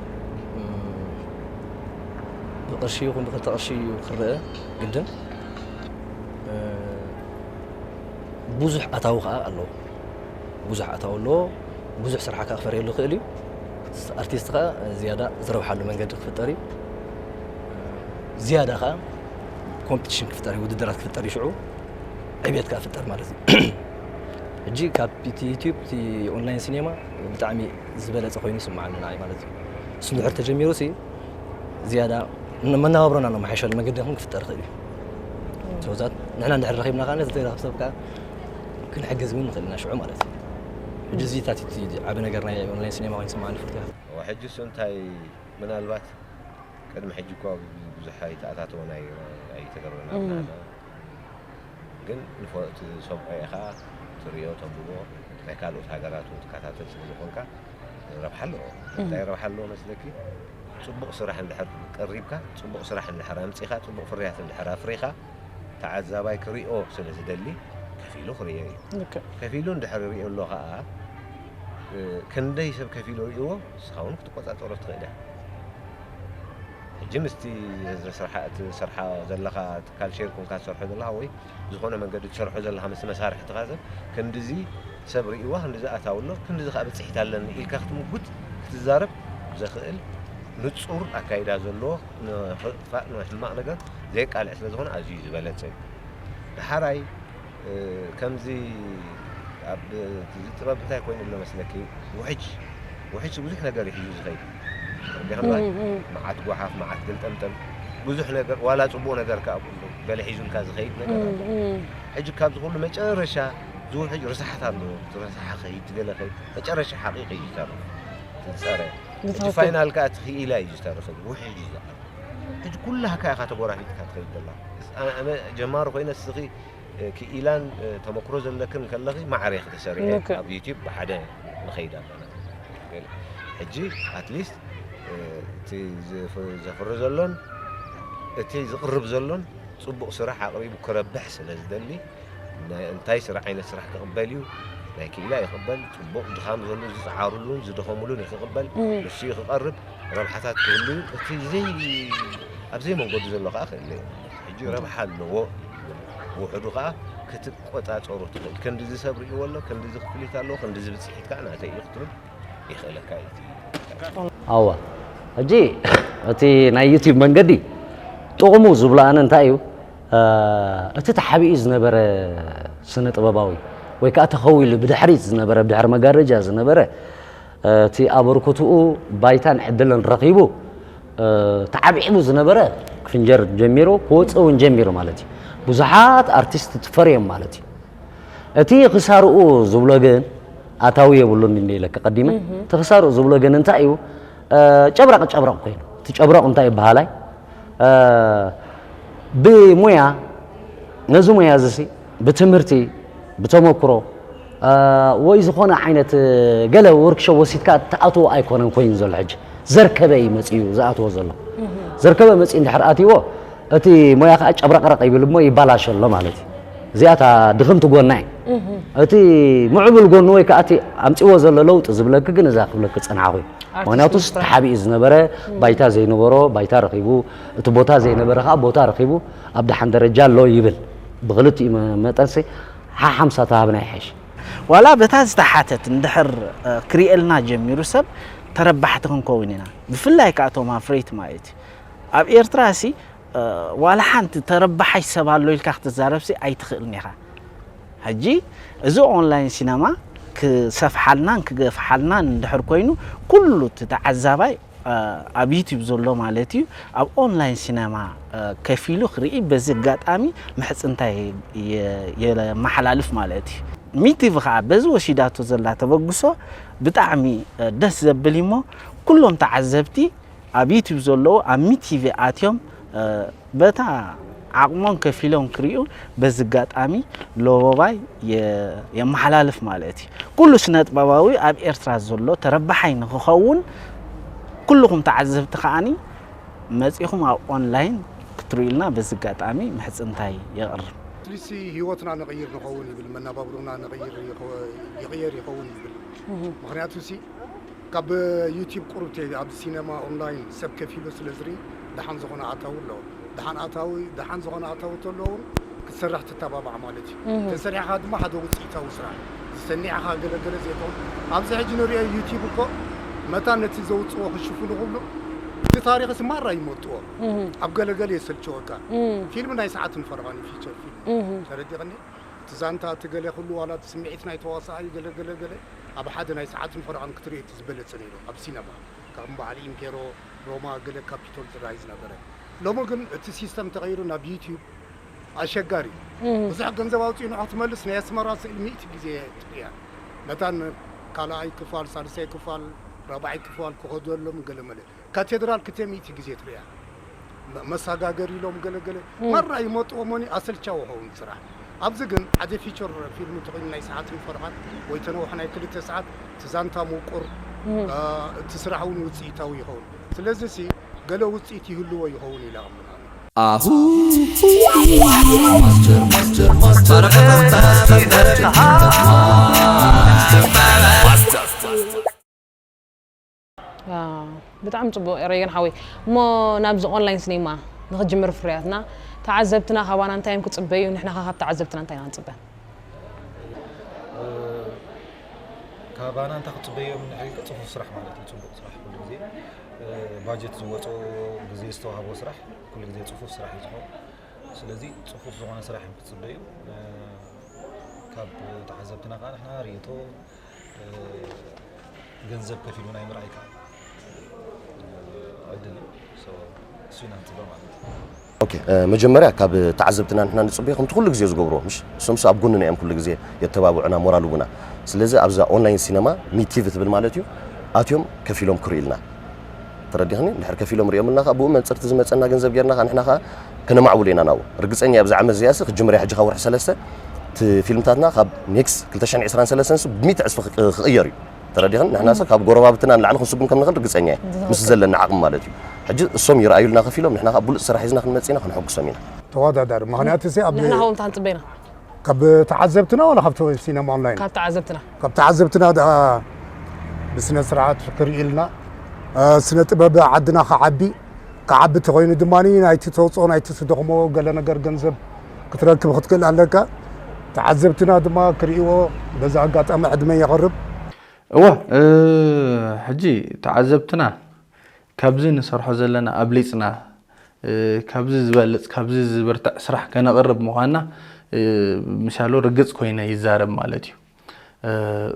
ብቕርሺ ይኹን ብክልተ ቅርሺ እዩ ክረአ ግድን። ብዙሕ ኣታዊ ከዓ ኣለዎ። ብዙሕ ኣታዊ ኣለዎ። ብዙሕ ስራሕ ከዓ ክፈርየሉ ይኽእል እዩ። ኣርቲስት ከዓ ዝያዳ ዝረብሓሉ መንገዲ ክፍጠር እዩ። ዝያዳ ከዓ ኮምፒቲሽን ክፍጠር እዩ፣ ውድድራት ክፍጠር እዩ። ሽዑ ዕብየት ከዓ ክፍጠር ማለት እዩ። ሕጂ ካብ እቲ ዩቲዩብ እቲ ኦንላይን ሲኔማ ብጣዕሚ ዝበለፀ ኮይኑ ይስምዓኒ ንዓይ ማለት እዩ። እሱ እንድሕር ተጀሚሩ ሲ ዝያዳ መናባብሮና ነመሓይሸሉ መገዲ ኹን ክፍጠር ይኽእል እዩ። ሰውዛት ንሕና እንድሕር ረኺብና ከዓ ነቲ ዘይረኽብ ሰብ ከዓ ክንሕግዝ እውን ንኽእል ኢና ሽዑ ማለት እዩ። ሕጂ እዚታት እቲ ዓቢ ነገር ናይ ኦንላይን ሲኔማ ኮይኑ ይስምዓኒ ፍርት ሕጂ እሱ እንታይ ምናልባት ቅድሚ ሕጂ እኮ ብዙሕ ኣይተኣታተወን ኣይተገብረን ኣብና ግን ንፎ ትሰምዖ ኢኻ ትሪኦ ተንብቦ ናይ ካልኦት ሃገራት እውን ትከታተል ስለ ዝኾንካ ረብሓ ኣለዎ። እንታይ ረብሓ ኣለዎ መስለኪ? ፅቡቕ ስራሕ እንድሕር ቀሪብካ፣ ፅቡቕ ስራሕ እንድሕር ኣምፂኻ፣ ፅቡቕ ፍርያት እንድሕር ኣፍሪኻ ተዓዛባይ ክሪኦ ስለ ዝደሊ ከፊሉ ክሪኦ እዩ። ከፊሉ እንድሕር ሪኦ ኣሎ ከዓ ክንደይ ሰብ ከፊሉ ሪእዎ ንስኻ እውን ክትቆፃፀሮ ትኽእል ኢኻ። ሕጂ ምስቲ ዘስርሓ እቲ ሰርሓ ዘለኻ ትካል ሼር ኮንካ ትሰርሖ ዘለኻ ወይ ዝኾነ መንገዲ ትሰርሖ ዘለኻ ምስቲ መሳርሕትኻ ሰብ ክንድዚ ሰብ ርእይዋ ክንድዚ ኣታዊ ኣሎ ክንድዚ ከዓ በፂሒት ኣለኒ ኢልካ ክትምጉት ክትዛረብ ዘኽእል ንፁር ኣካይዳ ዘለዎ ንኽፋእ ንሕማቕ ነገር ዘየቃልዕ ስለ ዝኾነ ኣዝዩ ዝበለፀ እዩ። ደሓራይ ከምዚ ኣብ ጥበብ እንታይ ኮይኑ ኣሎ መስለኪ ውሕጅ ውሕጅ ብዙሕ ነገር እዩ ሒዙ ዝኸይድ ዲኻ መዓት ጓሓፍ መዓት ገልጠምጠም ብዙሕ ነገር ዋላ ፅቡቕ ነገር ከዓ ገለ ሒዙልካ ዝኸይድ ነገር ኣሎ ሕጂ ካብዚ ኩሉ መጨረሻ ዝውሕጅ ርስሓት ኣለዎ ዝረስሓ ኸይድ ዝገለ ኸይድ መጨረሻ ሓቒቕ እዩ ዝተርፍ ትፀረ ሕጂ ፋይናል ከዓ እቲ ክኢላ እዩ ዝተርፍ ውሕጅ እዩ ዝቐር ሕጂ ኩላካ ኢኻ ተጎራፊጥካ ትኸይድ ዘላ ኣነ ጀማሪ ኮይነ እስኺ ክኢላን ተመክሮ ዘለክን ከለኺ ማዕረ ክትሰሪዐ ኣብ ዩቲብ ብሓደ ንኸይድ ኣለና ሕጂ ኣትሊስት እቲ ዘፍሪ ዘሎን እቲ ዝቕርብ ዘሎን ፅቡቕ ስራሕ ኣቕሪቡ ክረብሕ ስለ ዝደሊ እንታይ ስራሕ ዓይነት ስራሕ ክቕበል እዩ ናይ ክኢላ ይቕበል ፅቡቕ ድኻም ዘሎ ዝፀዓሩሉን ዝደኸሙሉን ክቕበል ንሱ ክቐርብ ረብሓታት ክህሉ እቲ ዘይ ኣብ ዘይመንገዱ ዘሎ ከዓ ክእለ እዩ ሕጂ ረብሓ ኣለዎ። ውሕዱ ከኣ ክትቆጻጸሮ ትኽእል። ክንድዚ ሰብ ርእይዎ ኣሎ፣ ክንድዚ ክፍሊት ኣለዎ፣ ክንድዚ ብጽሒት ከኣ ናተይ እዩ ክትብል ይኽእለካ እዩ። ኣዋ ሕጂ እቲ ናይ ዩቲብ መንገዲ ጥቕሙ ዝብሎ ኣነ እንታይ እዩ? እቲ ተሓቢኡ ዝነበረ ስነ ጥበባዊ ወይ ከዓ ተኸዊሉ ብድሕሪት ዝነበረ ብድሕሪ መጋረጃ ዝነበረ እቲ ኣበርክትኡ ባይታን ዕድልን ረኺቡ ተዓብዒቡ ዝነበረ ክፍንጀር ጀሚሩ ክወፅእ እውን ጀሚሩ ማለት እዩ። ብዙሓት ኣርቲስት ትፈርዮም ማለት እዩ። እቲ ክሳርኡ ዝብሎ ግን ኣታዊ የብሉን እንደ ኢለካ ቀዲመ እቲ ክሳርኡ ዝብሎ ግን እንታይ እዩ? ጨብረቕ ጨብረቕ ኮይኑ እቲ ጨብረቕ እንታይ ይበሃላይ? ብሙያ ነዚ ሙያ እዚ ብትምህርቲ ብተመክሮ ወይ ዝኾነ ዓይነት ገለ ወርክሾፕ ወሲድካ ትኣትዎ ኣይኮነን ኮይኑ ዘሎ ሕጂ ዘርከበ እዩ መፅኡ ዝኣትዎ ዘሎ ዘርከበ መፅኡ እንድሕር ኣትዎ እቲ ሞያ ከዓ ጨብረቕረቕ ይብል እሞ ይባላሸ ኣሎ ማለት እዩ። እዚኣታ ድኽምቲ ጎና እዩ። እቲ ምዕቡል ጎኑ ወይ ከዓ እቲ ኣምፅዎ ዘሎ ለውጢ ዝብለክ ግን እዛ ክብለክ ዝፀናሕኹ እዩ። ምክንያቱስ ተሓቢኡ ዝነበረ ባይታ ዘይነበሮ ባይታ ረኺቡ እቲ ቦታ ዘይነበረ ከዓ ቦታ ረኺቡ ኣብ ደሓን ደረጃ ኣሎ ይብል። ብክልቲኡ መጠንሲ ሓሓምሳ ተሃብና ይሐሽ። ዋላ በታ ዝተሓተት እንድሕር ክሪኤልና ጀሚሩ ሰብ ተረባሕቲ ክንከውን ኢና። ብፍላይ ከዓ እቶም ኣፍረይቲ ማለት እዩ። ኣብ ኤርትራ ሲ ዋላ ሓንቲ ተረባሓይ ሰብ ኣሎ ኢልካ ክትዛረብ ሲ ኣይትኽእልን ኢኻ። ሕጂ እዚ ኦንላይን ሲነማ ክሰፍሓልናን ክገፍሓልናን እንድሕር ኮይኑ ኩሉ እቲ ተዓዛባይ ኣብ ዩቲብ ዘሎ ማለት እዩ ኣብ ኦንላይን ሲነማ ከፊሉ ክርኢ በዚ ኣጋጣሚ ምሕፅንታይ የመሓላልፍ ማለት እዩ። ሚቲቪ ከዓ በዚ ወሲዳቶ ዘላ ተበግሶ ብጣዕሚ ደስ ዘብል እሞ ኩሎም ተዓዘብቲ ኣብ ዩቲብ ዘለዉ ኣብ ሚቲቪ ኣትዮም በታ ዓቕሞም ከፊሎም ክሪኡ በዚ ኣጋጣሚ ለቦባይ የመሓላልፍ ማለት እዩ። ኩሉ ስነጥበባዊ ኣብ ኤርትራ ዘሎ ተረባሓይ ንክኸውን ኩልኹም ተዓዘብቲ ከዓኒ መፂኹም ኣብ ኦንላይን ክትሪኡልና በዚ ኣጋጣሚ ምሕፅንታይ የቕርብ። ኣትሊስት ህይወትና ንቕይር ንኸውን ይብል፣ መናባብሮና ንቕይር ይኸ- ይቕየር ይኸውን ይብል። ምኽንያቱ ሲ ካብ ዩቲብ ቁሩብ ተ- ኣብ ሲነማ ኦንላይን ሰብ ከፊሉ ስለ ዝርኢ ደሓን ዝኾነ ኣታዊ ኣለዎ። ደሓን ኣታዊ ደሓን ዝኾነ ኣታዊ ተለዎ እውን ክትሰርሕ ትተባባዕ ማለት እዩ። ተሰሪሕኻ ድማ ሓደ ውፅኢታዊ ስራሕ ዝሰኒዕኻ ገለገለ ዘይኮን ኣብዚ ሕጂ ንሪኦ ዩቲብ እኮ መታን ነቲ ዘውፅዎ ክሽፍኑ ክብሉ እቲ ታሪኽስ ማራ ይመጥዎ ኣብ ገለገለ የሰልቸወካ ፊልም ናይ ሰዓትን ፈረቓን እዩ ፊቸር ፊልም ተረዲቕኒ እቲ ዛንታ እቲ ገለ ኩሉ ዋላ እቲ ስምዒት ናይ ተዋሳኣይ ገለ ገለ ገለ ኣብ ሓደ ናይ ሰዓትን ፈረቓን ክትርኢ እቲ ዝበለፀ ነይሩ ኣብ ሲነማ ከም በዓል ኢምፔሮ ሮማ ገለ ካፒቶል ጥራይ ዝነበረ ሎሚ ግን እቲ ሲስተም ተቐይሩ ናብ ዩቲዩብ ኣሸጋሪ እዩ ብዙሕ ገንዘብ ኣውፅኡ ንዑ ክትመልስ ናይ ኣስመራ ስእሊ ሚእቲ ግዜ ትርእያ መታን ካልኣይ ክፋል ሳልሳይ ክፋል ራብዓይ ክፋል ክኸደሎም ገለመለ ካቴድራል ክልተ ሚእቲ ግዜ ትርእያ መሳጋገር ኢሎም ገለገለ መራ ይመጥዎ ሞኒ ኣሰልቻዊ ኸውን ስራሕ ኣብዚ ግን ሓደ ፊቸር ፊልም እንተኮይኑ ናይ ሰዓትን ፈርቓን ወይ ተነውሕ ናይ ክልተ ሰዓት እቲ ዛንታ ምቁር እቲ ስራሕ እውን ውፅኢታዊ ይኸውን ስለዚ ሲ ገለ ውፅኢት ይህልዎ ይኸውን ኢለ ኣምናለሁ ኣሁ ብጣዕሚ ፅቡቕ ረየን ሓወይ እሞ ናብዚ ኦንላይን ስኔማ ንኽጅምር ፍርያትና ተዓዘብትና ካባና እንታይ እዮም ክፅበዩ ንሕና ካብ ተዓዘብትና እንታይ ኢና ንፅበ ካባና እንታይ ክፅበዮም ንሕሪቀ ፅፉፍ ስራሕ ማለት እዩ ፅቡቕ ስራሕ ኩሉ ግዜ ባጀት ዝወፅኦ ግዜ ዝተዋህቦ ስራሕ ኩሉ ግዜ ፅፉፍ ስራሕ እዩ ዝኾን ስለዚ ፅፉፍ ዝኾነ ስራሕ እዮም ክፅበዩ ካብ ተዓዘብትና ከዓ ንሕና ርእቶ ገንዘብ ከፊሉ ናይ ምርኣይ ከዓ ዕድል እዩ እሱ ኢና ንፅበ ማለት እዩ ኦኬ መጀመርያ ካብ ተዓዘብትና ንሕና ንፅበዮ ከምቲ ኩሉ ግዜ ዝገብርዎ ምሽ እሶምስ ኣብ ጎንና እዮም ኩሉ ግዜ የተባብዑና ሞራል ሁቡና ስለዚ ኣብዛ ኦንላይን ሲነማ ሚቲቪ ትብል ማለት እዩ ኣትዮም ከፊሎም ክርእዩልና ተረዲኽኒ እንድሕር ከፊሎም ሪኦምልና ከዓ ብኡ መንፅርቲ ዝመፀና ገንዘብ ጌርና ከዓ ንሕና ከዓ ከነማዕብሎ ኢና ናብኡ ርግፀኛ እየ ኣብዚ ዓመት እዚኣሲ ክጅምር እያ ሕጂ ካብ ወርሒ ሰለስተ እቲ ፊልምታትና ካብ ኔክስ ክልተ ሽሕን ዕስራን ሰለስተን ስ ብሚእቲ ዕፅፊ ክቕየር እዩ ተረዲኽን ንሕና ሰብ ካብ ጎረባብትና ንላዕሊ ክንስጉም ከም ንኽእል ርግፀኛ እየ ምስ ዘለና ዓቕሚ ማለት እዩ ሕጂ እሶም ይረኣዩልና ከፊሎም ንሕና ከዓ ብሉፅ ስራሕ ሒዝና ክንመፅእ ኢና ክንሕጉሶም ኢና ተወዳዳሪ ምክንያቱ ሲ ኣብ ንሕና ኸው እንታይ ንፅበ ኢና ካብ ተዓዘብትና ዋላ ካብቲ ሲነማ ኦንላይን ካብ ተዓዘብትና ካብ ተዓዘብትና ደኣ ብስነ ስርዓት ክርኢ ኢልና ስነ ጥበብ ዓድና ክዓቢ ዓቢ ተኾይኑ ድማ ናይቲ ተውፅኦ ናይቲ ትደኽሞ ገለ ነገር ገንዘብ ክትረክብ ክትክእል ኣለካ። ተዓዘብትና ድማ ክርእይዎ በዚ ኣጋጣሚ ዕድመ የቕርብ። እወ፣ ሕጂ ተዓዘብትና ካብዚ ንሰርሖ ዘለና ኣብሊፅና፣ ካብዚ ዝበልፅ፣ ካብዚ ዝብርትዕ ስራሕ ከነቕርብ ምዃንና ምሻሎ ርግፅ ኮይነ ይዛረብ ማለት እዩ።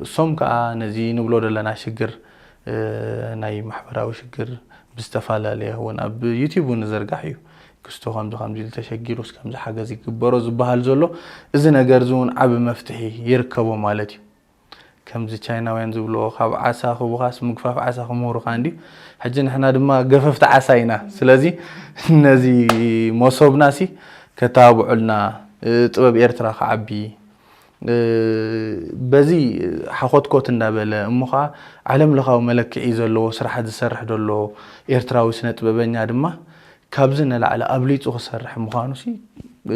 እሶም ከዓ ነዚ ንብሎ ዘለና ሽግር፣ ናይ ማሕበራዊ ሽግር ብዝተፈላለየ እውን ኣብ ዩቲዩብ እውን ዝርጋሕ እዩ። ክስቶ ከምዚ ከምዚ ኢሉ ተሸጊሩስ ከምዚ ሓገዝ ይግበሮ ዝበሃል ዘሎ፣ እዚ ነገር እዚ እውን ዓቢ መፍትሒ ይርከቦ ማለት እዩ። ከምዚ ቻይናውያን ዝብልዎ ካብ ዓሳ ክቡኻስ ምግፋፍ ዓሳ ክምህሩኻ እንድዩ። ሕጂ ንሕና ድማ ገፈፍቲ ዓሳ ኢና። ስለዚ ነዚ መሶብና ሲ ከተባብዑልና፣ ጥበብ ኤርትራ ክዓቢ፣ በዚ ሓኾትኮት እንዳበለ እሞ ኸዓ ዓለም ለኻዊ መለክዒ ዘለዎ ስራሕ ዝሰርሕ ዘሎ ኤርትራዊ ስነ ጥበበኛ ድማ ካብዚ ንላዕሊ ኣብሊፁ ክሰርሕ ምዃኑ ሲ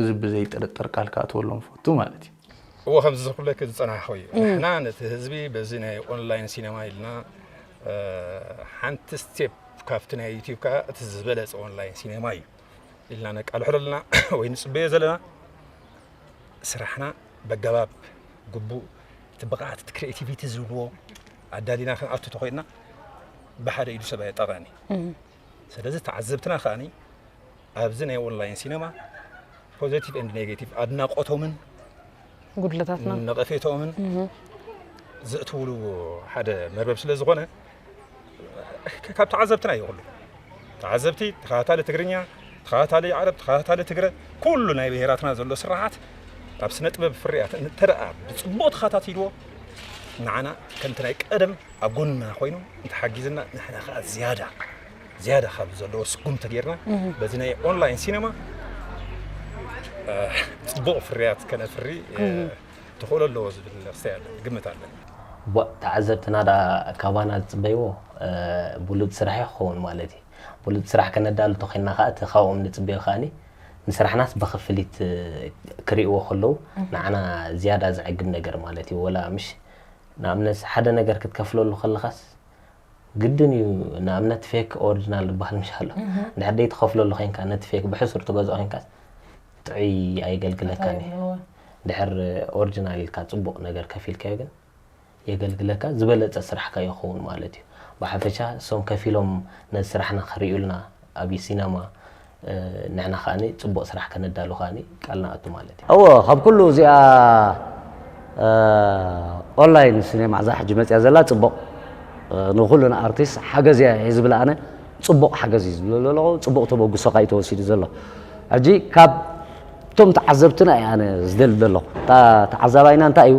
እዚ ብዘይ ጥርጥር ቃል ክኣትወሎም ፈቱ ማለት እዩ። እዎ ከምዚ ዝኩለክ ዝፀናሕኹ እዩ። ንሕና ነቲ ህዝቢ በዚ ናይ ኦንላይን ሲነማ ኢልና ሓንቲ ስቴፕ ካብቲ ናይ ዩቲብ ከዓ እቲ ዝበለፀ ኦንላይን ሲነማ እዩ ኢልና ነቃልሖ ዘለና ወይ ንፅበዮ ዘለና ስራሕና በገባብ ግቡእ እቲ ብቕዓት እቲ ክሪኤቲቪቲ ዝብልዎ ኣዳሊና ክንኣቱ ተኾይንና ብሓደ ኢዱ ሰብ ኣየጣቕዕን እዩ። ስለዚ ተዓዘብትና ከዓኒ ኣብዚ ናይ ኦንላይን ሲነማ ፖዘቲቭ ኤንድ ኔጌቲቭ ኣድናቆቶምን ጉድለታትና ነቐፌቶምን ዘእትውሉ ሓደ መርበብ ስለ ዝኾነ ካብ ተዓዘብትና እዩ ኩሉ ተዓዘብቲ ተኸታታሊ ትግርኛ ተኸታታሊ ዓረብ ተኸታታሊ ትግረ ኩሉ ናይ ብሄራትና ዘሎ ስራሓት ኣብ ስነ ጥበብ ፍርያት እንተ ደኣ ብፅቡቕ ተኸታቲልዎ ንዓና ከምቲ ናይ ቀደም ኣብ ጎንና ኮይኑ እንተሓጊዝና ንሕና ከዓ ዝያዳ ዝያዳ ካብ ዘለዎ ስጉምቲ ጌርና በዚ ናይ ኦንላይን ሲነማ ፅቡቕ ፍርያት ከነፍሪ ተኽእሎ ኣለዎ ዝብል ኣስተያየት ግምት ኣለኒ። ተዓዘብትና ደኣ ካባና ዝፅበይዎ ብሉፅ ስራሕ እዩ ክኸውን ማለት እዩ። ብሉፅ ስራሕ ከነዳሉ ተኾይንና ከዓ እቲ ካብኦም ንፅበዮ ከዓኒ ንስራሕናስ ብክፍሊት ክርእይዎ ከለዉ ንዓና ዝያዳ ዘዕግብ ነገር ማለት እዩ። ወላ ምሽ ንኣብነት ሓደ ነገር ክትከፍለሉ ከለኻስ ግድን እዩ ንኣብነት ፌክ ኦሪጅናል ዝበሃል ምሽ ኣሎ ድሕር ደይ ትኸፍለሉ ኮይንካ ነቲ ፌክ ብሕሱር ትገዝኦ ኮይንካስ ጥዑይ ኣየገልግለካን እዩ ድሕር ኦሪጅናል ኢልካ ፅቡቕ ነገር ከፊልካዮ ግን የገልግለካ ዝበለፀ ስራሕካ ይኸውን ማለት እዩ ብሓፈሻ እሶም ከፊሎም ነዚ ስራሕና ክርእዩልና ኣብ ሲነማ ንሕና ከዓኒ ፅቡቕ ስራሕ ከነዳሉ ከዓኒ ቃል ንኣቱ ማለት እዩ። እወ ካብ ኩሉ እዚኣ ኦንላይን ሲኔማ እዛ ሕጂ መፅያ ዘላ ፅቡቕ ንኩሉ ንኣርቲስት ሓገዝ እያ እየ ዝብል ኣነ ፅቡቕ ሓገዝ እዩ ዝብል ዘለኹ ፅቡቕ ተበግሶ ካ እዩ ተወሲዱ ዘሎ ሕጂ ካብ እቶም ተዓዘብትና እየ ኣነ ዝደሊ ዘለኹ እታ ተዓዛባይና እንታይ እዩ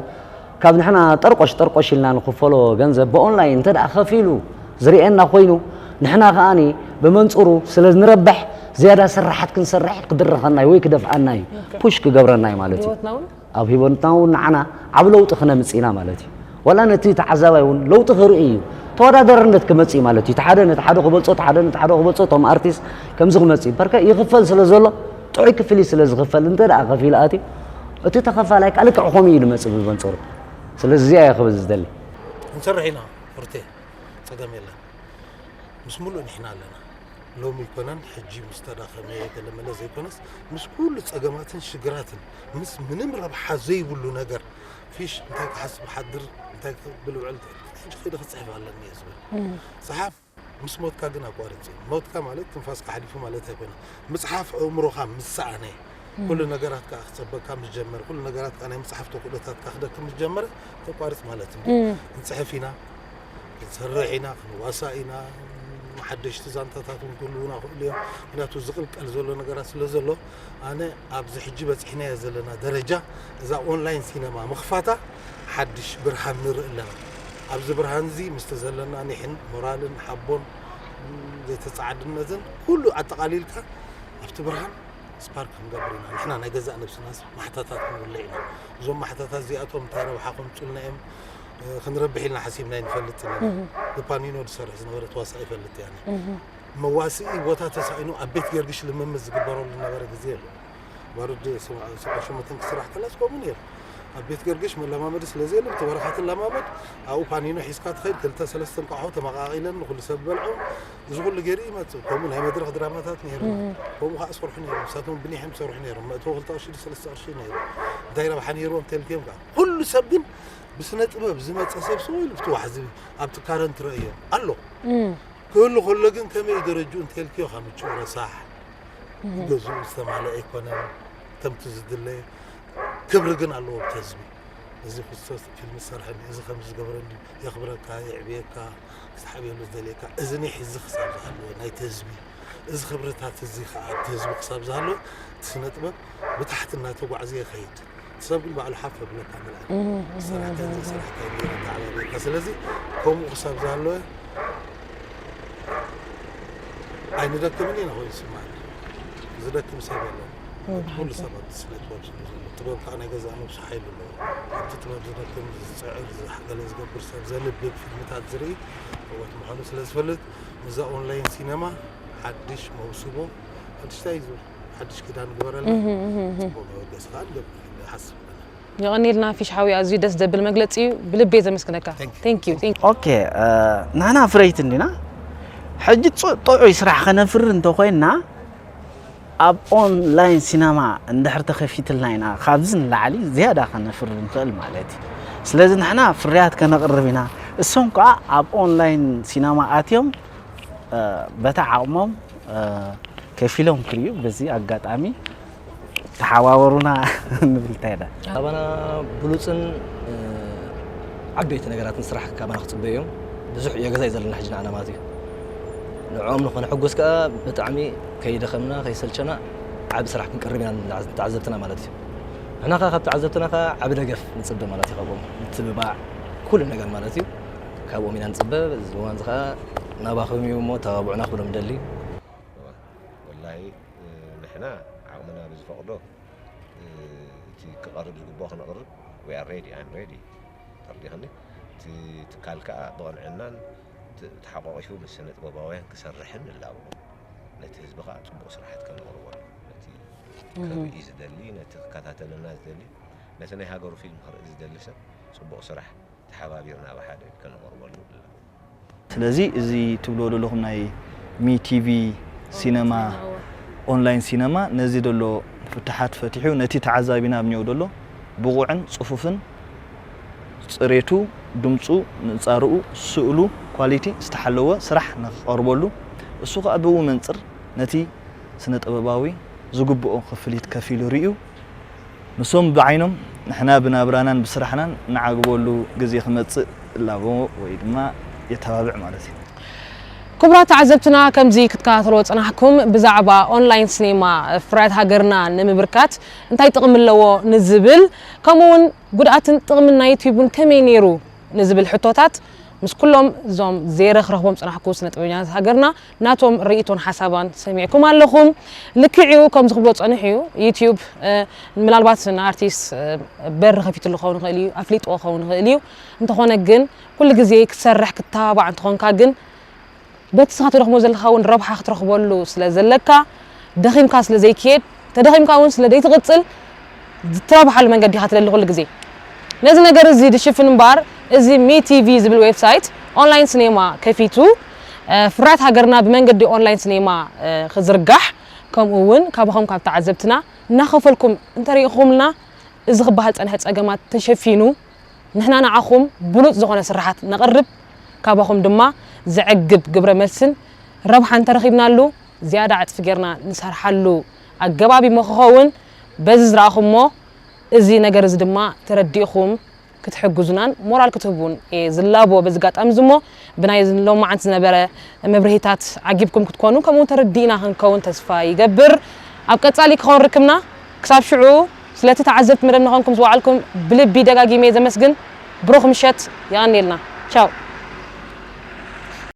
ካብ ንሕና ጠርቆሽ ጠርቆሽ ኢልና ንኽፈሎ ገንዘብ ብኦንላይን እንተ ደኣ ከፊሉ ዝርእየና ኮይኑ ንሕና ከኣኒ ብመንፅሩ ስለ ንረብሕ ዝያዳ ስራሓት ክንሰርሕ ክድርኸና እዩ ወይ ክደፍኣና እዩ ፑሽ ክገብረና እዩ ማለት እዩ ኣብ ሂወትና እውን ንዓና ዓብ ለውጢ ክነምፅእ ኢና ማለት እዩ ዋላ ነቲ ተዓዛባይ እውን ለውጢ ክርኢ እዩ ተወዳደርነት ክመፅእ እዩ ማለት እዩ ሓደ ነቲ ሓደ ክበልፆ ሓደ ነቲ ሓደ ክበልፆ እቶም ኣርቲስት ከምዚ ክመፅእ እዩ በርከ ይኽፈል ስለ ዘሎ ጥዑይ ክፍሊት ስለ ዝኽፈል እንተ ደኣ ከፊሉ ኣትዩ እቲ ተኸፋላይ ከዓ ልክዕ ከምኡ እዩ ዝመፅእ ብመንፅሩ ስለዚ እዚኣ እየ ክብል ዝደሊ ክንሰርሕ ኢና ፉርቴ ፀገም የለን ምስ ሙሉእ ንሕና ኣለና ሎሚ ይኮነን ሕጂ ምስ ተዳኸመ ገለመለ ዘይኮነስ ምስ ኩሉ ፀገማትን ሽግራትን ምስ ምንም ረብሓ ዘይብሉ ነገር ፊሽ እንታይ ክሓስብ ሓድር እንታይ ክብል ውዕል ሕጂ ከይደ ክፅሕፍ ኣለኒ እየ ዝብል ፀሓፍ ምስ ሞትካ ግን ኣቋርፅ እዩ ሞትካ ማለት ትንፋስካ ሓሊፉ ማለት ኣይኮነ ምፅሓፍ ኣእምሮካ ምስ ሰኣነ ኩሉ ነገራት ከዓ ክፀበካ ምስ ጀመረ ኩሉ ነገራት ከዓ ናይ ምፅሓፍ ተክእሎታትካ ክደክም ምስ ጀመረ ተቋርፅ ማለት እዩ ንፅሕፍ ኢና ክንሰርሕ ኢና ክንዋሳእ ኢና ሓደሽቲ ዛንታታት እውን ክህልውና ክእሉ እዮም ምክንያቱ ዝቕልቀል ዘሎ ነገራት ስለ ዘሎ ኣነ ኣብዚ ሕጂ በፂሕናዮ ዘለና ደረጃ እዛ ኦንላይን ሲነማ ምኽፋታ ሓድሽ ብርሃን ንርኢ ኣለና ኣብዚ ብርሃን እዚ ምስቲ ዘለና ኒሕን ሞራልን ሓቦን ዘይተፃዓድነትን ኩሉ ኣጠቓሊልካ ኣብቲ ብርሃን ስፓርክ ክንገብር ኢና ንሕና ናይ ገዛእ ነብስናስ ማሕታታት ክንውልዕ ኢና እዞም ማሕታታት እዚኣቶም እንታይ ረብሓ ከምፁልና እዮም ክንረብሕ ኢልና ሓሲብና ኣይንፈልጥን ኢና ፓኒኖ ዝሰርሕ ዝነበረ ተዋሳእ ይፈልጥ እያ መዋስኢ ቦታ ተሳኢኑ ኣብ ቤት ገርግሽ ልምምድ ዝግበረሉ ዝነበረ ግዜ ኣሎ ባሩድ ሰብዓ ሸሞንተን ክስራሕ ከላስ ከምኡ ነይሩ ኣብ ቤት ገርግሽ መለማመዲ ስለ ዘየለ ብቲ በረኻ ትለማመድ ኣብኡ ፓኒኖ ሒዝካ ትኸይድ ክልተ ሰለስተ እንቋሖ ተመቓቒለን ንኹሉ ሰብ በልዖ። እዚ ኩሉ ገይሩ ይመጽእ። ከምኡ ናይ መድረኽ ድራማታት ነይሩ። ከምኡ ከዓ ዝሰርሑ ነይሩ። ንሳቶም ብኒሕም ዝሰርሑ ነይሩ። መእተዊ ክልተ ቅርሺ ሰለስተ ቅርሺ ነይሩ። እንታይ ረብሓ ነይርዎም ተልክዮም ከዓ ኩሉ ሰብ ግን ብስነ ጥበብ ዝመጸ ሰብ ስቕ ኢሉ ብትዋሕ ዝብል ኣብቲ ካረንት ረእዮ ኣሎ። ክህሉ ከሎ ግን ከመይ ደረጅኡ እንተልክዮ ካብ ምቹእ ረሳሕ ገዝኡ ዝተማልአ ኣይኮነን። ከምቲ ዝድለ ክብሪ ግን ኣለዎ እቲ ህዝቢ። እዚ ክስቶ ፊልም ዝሰርሐኒ፣ እዚ ከም ዝገብረኒ የኽብረካ፣ የዕብየካ፣ ክትሓብየሉ ዝደልየካ እዚ ናይ ሕዚ ክሳብ ዝሃለወ ናይቲ ህዝቢ እዚ ክብርታት እዚ ከዓ ኣብቲ ህዝቢ ክሳብ ዝሃለወ እቲ ስነ ጥበብ ብታሕቲ እናተጓዕዘ ይኸይድ። እቲ ሰብ ግን ባዕሉ ሓፍ ብለካ ምልኣል ሰራሕካ ዘይሰራሕካ ይረዳዕበካ። ስለዚ ከምኡ ክሳብ ዝሃለወ ኣይንደክምን ኢና ኮይኑ ስማዕ ዝደክም ሰብ የለን። ኩሉ ሰብ ኣብቲ ስነ ጥበብ ስለ ዘሎ ጥበብ ከዓ ናይ ገዛእ ነብሱ ሓይሉ ኣለዎ። ኣብቲ ጥበብ ዝደክም ዝፅዕር ገለ ዝገብር ሰብ ዘንብብ ፊልምታት ዝርኢ እወት ምዃኑ ስለ ዝፈልጥ ምስዛ ኦንላይን ሲነማ ሓድሽ መውስቦ ሓድሽታይ እዩ ዝብል ሓድሽ ኪዳን ግበረልና። ፅቡቅ መበገሲ ከዓ ንገብር ኢለ ይሓስብ ኣለና። የቐኔልና ፊሽ ሓዊ ኣዝዩ ደስ ዘብል መግለፂ እዩ። ብልቤ ዘመስግነካ። Thank you. Thank you. Thank you. ኦኬ ንሕና ፍረይቲ እንዲና ሕጂ ጥዑይ ስራሕ ከነፍሪ እንተኮይንና ኣብ ኦንላይን ሲነማ እንድሕር ተኸፊትልና ኢና ካብዚ ንላዕሊ ዝያዳ ከነፍሪ ንኽእል ማለት እዩ። ስለዚ ንሕና ፍርያት ከነቕርብ ኢና። እሶም ከዓ ኣብ ኦንላይን ሲነማ ኣትዮም በታ ዓቕሞም ከፊሎም ክርእዩ በዚ ኣጋጣሚ ተሓባበሩና ንብል እንታይ ዳ ካባና ብሉፅን ዓበይቲ ነገራትን ስራሕ ካባና ክፅበዩ እዮም። ብዙሕ ዕገዛ እዩ ዘለና ሕጂ ንዓና ማለት እዩ። ንዕኦም ንኾነ ሕጉስ ከዓ ብጣዕሚ ከይደኸምና ከይሰልቸና ዓብ ስራሕ ክንቅርብ ኢና ንተዓዘብትና ማለት እዩ። ንሕና ከዓ ካብ ተዓዘብትና ከዓ ዓብ ደገፍ ንፅበ ማለት እዩ ካብኦም ምትብባዕ ኩሉ ነገር ማለት እዩ። ካብኦም ኢና ንፅበ። እዚ እዋን እዚ ከዓ ናባኹም እዩ እሞ ተባብዑና ክብሎም ደሊ። ወላሂ ንሕና ዓቕምና ብዝፈቕዶ እቲ ክቐርብ ዝግብኦ ክነቕርብ we are ready I'm ready ተርዲኽኒ እቲ ትካል ከዓ ብቕንዕናን ተሓቋቒፉ ምስ ስነ ጥበባውያን ክሰርሕን ንላቦ ነቲ ህዝቢ ከዓ ፅቡቕ ስራሓት ከነቕርበሉ ነቲ ክርኢ ዝደሊ ነቲ ክከታተለና ዝደሊ ነቲ ናይ ሃገሩ ፊልም ክርኢ ዝደሊ ሰብ ፅቡቕ ስራሕ ተሓባቢርና ብሓደ ከነቕርበሉ ንላቦ። ስለዚ እዚ ትብልዎ ዘለኹም ናይ ሚ ቲቪ ሲነማ ኦንላይን ሲነማ ነዚ ዘሎ ፍትሓት ፈቲሑ ነቲ ተዓዛቢና ኣብ ኒኦ ዘሎ ብቑዕን ጽፉፍን ጽሬቱ ድምጹ ምንጻርኡ ስእሉ ኳሊቲ ዝተሓለወ ስራሕ ንኽቐርበሉ እሱ ከኣ ብኡ መንጽር ነቲ ስነ ጥበባዊ ዝግብኦ ክፍሊት ከፊሉ ርእዩ ንሶም ብዓይኖም ንሕና ብናብራናን ብስራሕናን ንዓግበሉ ግዜ ክመጽእ እላቦ ወይ ድማ የተባብዕ ማለት እዩ። ክቡራት ተዓዘብትና ከምዚ ክትከታተልዎ ዝጸናሕኩም ብዛዕባ ኦንላይን ሲኔማ ፍርያት ሃገርና ንምብርካት እንታይ ጥቕሚ ኣለዎ ንዝብል ከምኡ እውን ጉድኣትን ጥቕምን ናይ ዩትዩብ እውን ከመይ ነይሩ ንዝብል ሕቶታት ምስ ኩሎም እዞም ዜረ ክረኽቦም ዝጸናሕኩ ስነ ጥበበኛታት ሃገርና ናቶም ርእይቶን ሓሳባን ሰሚዕኩም ኣለኹም። ልክዕ እዩ ከምዚ ክብሎ ዝጸንሕ እዩ ዩትዩብ ምናልባት ንኣርቲስት በሪ ከፊትሉ ክኸውን ይኽእል እዩ ኣፍሊጥዎ ክኸውን ይኽእል እዩ። እንተኾነ ግን ኩሉ ግዜ ክትሰርሕ ክትተባባዕ እንተኾንካ ግን በቲ ንስኻ ትደኽሞ ዘለኻ እውን ረብሓ ክትረኽበሉ ስለ ዘለካ ደኺምካ ስለ ዘይክየድ ተደኺምካ እውን ስለ ዘይትቕፅል ትረብሓሉ መንገዲ ኢኻ ትደሊ ኩሉ ግዜ። ነዚ ነገር እዚ ድሽፍን እምበኣር እዚ ሚ ቲቪ ዝብል ዌብሳይት ኦንላይን ስኔማ ከፊቱ ፍርያት ሃገርና ብመንገዲ ኦንላይን ስኔማ ክዝርጋሕ ከምኡ እውን ካባኹም ካብ ተዓዘብትና እናኸፈልኩም እንተሪኢኹምልና እዚ ክበሃል ዝፀንሐ ፀገማት ተሸፊኑ ንሕና ንዓኹም ብሉፅ ዝኾነ ስራሓት ነቕርብ ካባኹም ድማ ዘዕግብ ግብረ መልስን ረብሓ እንተረኺብናሉ ዝያዳ ዕፅፊ ጌርና ንሰርሓሉ ኣገባብ እሞ ክኸውን በዚ ዝረኣኹሞ እዚ ነገር እዚ ድማ ተረዲእኹም ክትሕግዙናን ሞራል ክትህቡን እየ ዝላቦ በዚ ኣጋጣሚ እዚ እሞ ብናይ ሎማዓንቲ ዝነበረ መብርሂታት ዓጊብኩም ክትኮኑ ከምኡ ተረዲእና ክንከውን ተስፋ ይገብር ኣብ ቀፃሊ ክኸውን ርክብና ክሳብ ሽዑ ስለቲ ተዓዘብቲ መደብ ንኾንኩም ዝወዓልኩም ብልቢ ደጋጊመ ዘመስግን ብሩኽ ምሸት የቐንየልና ቻው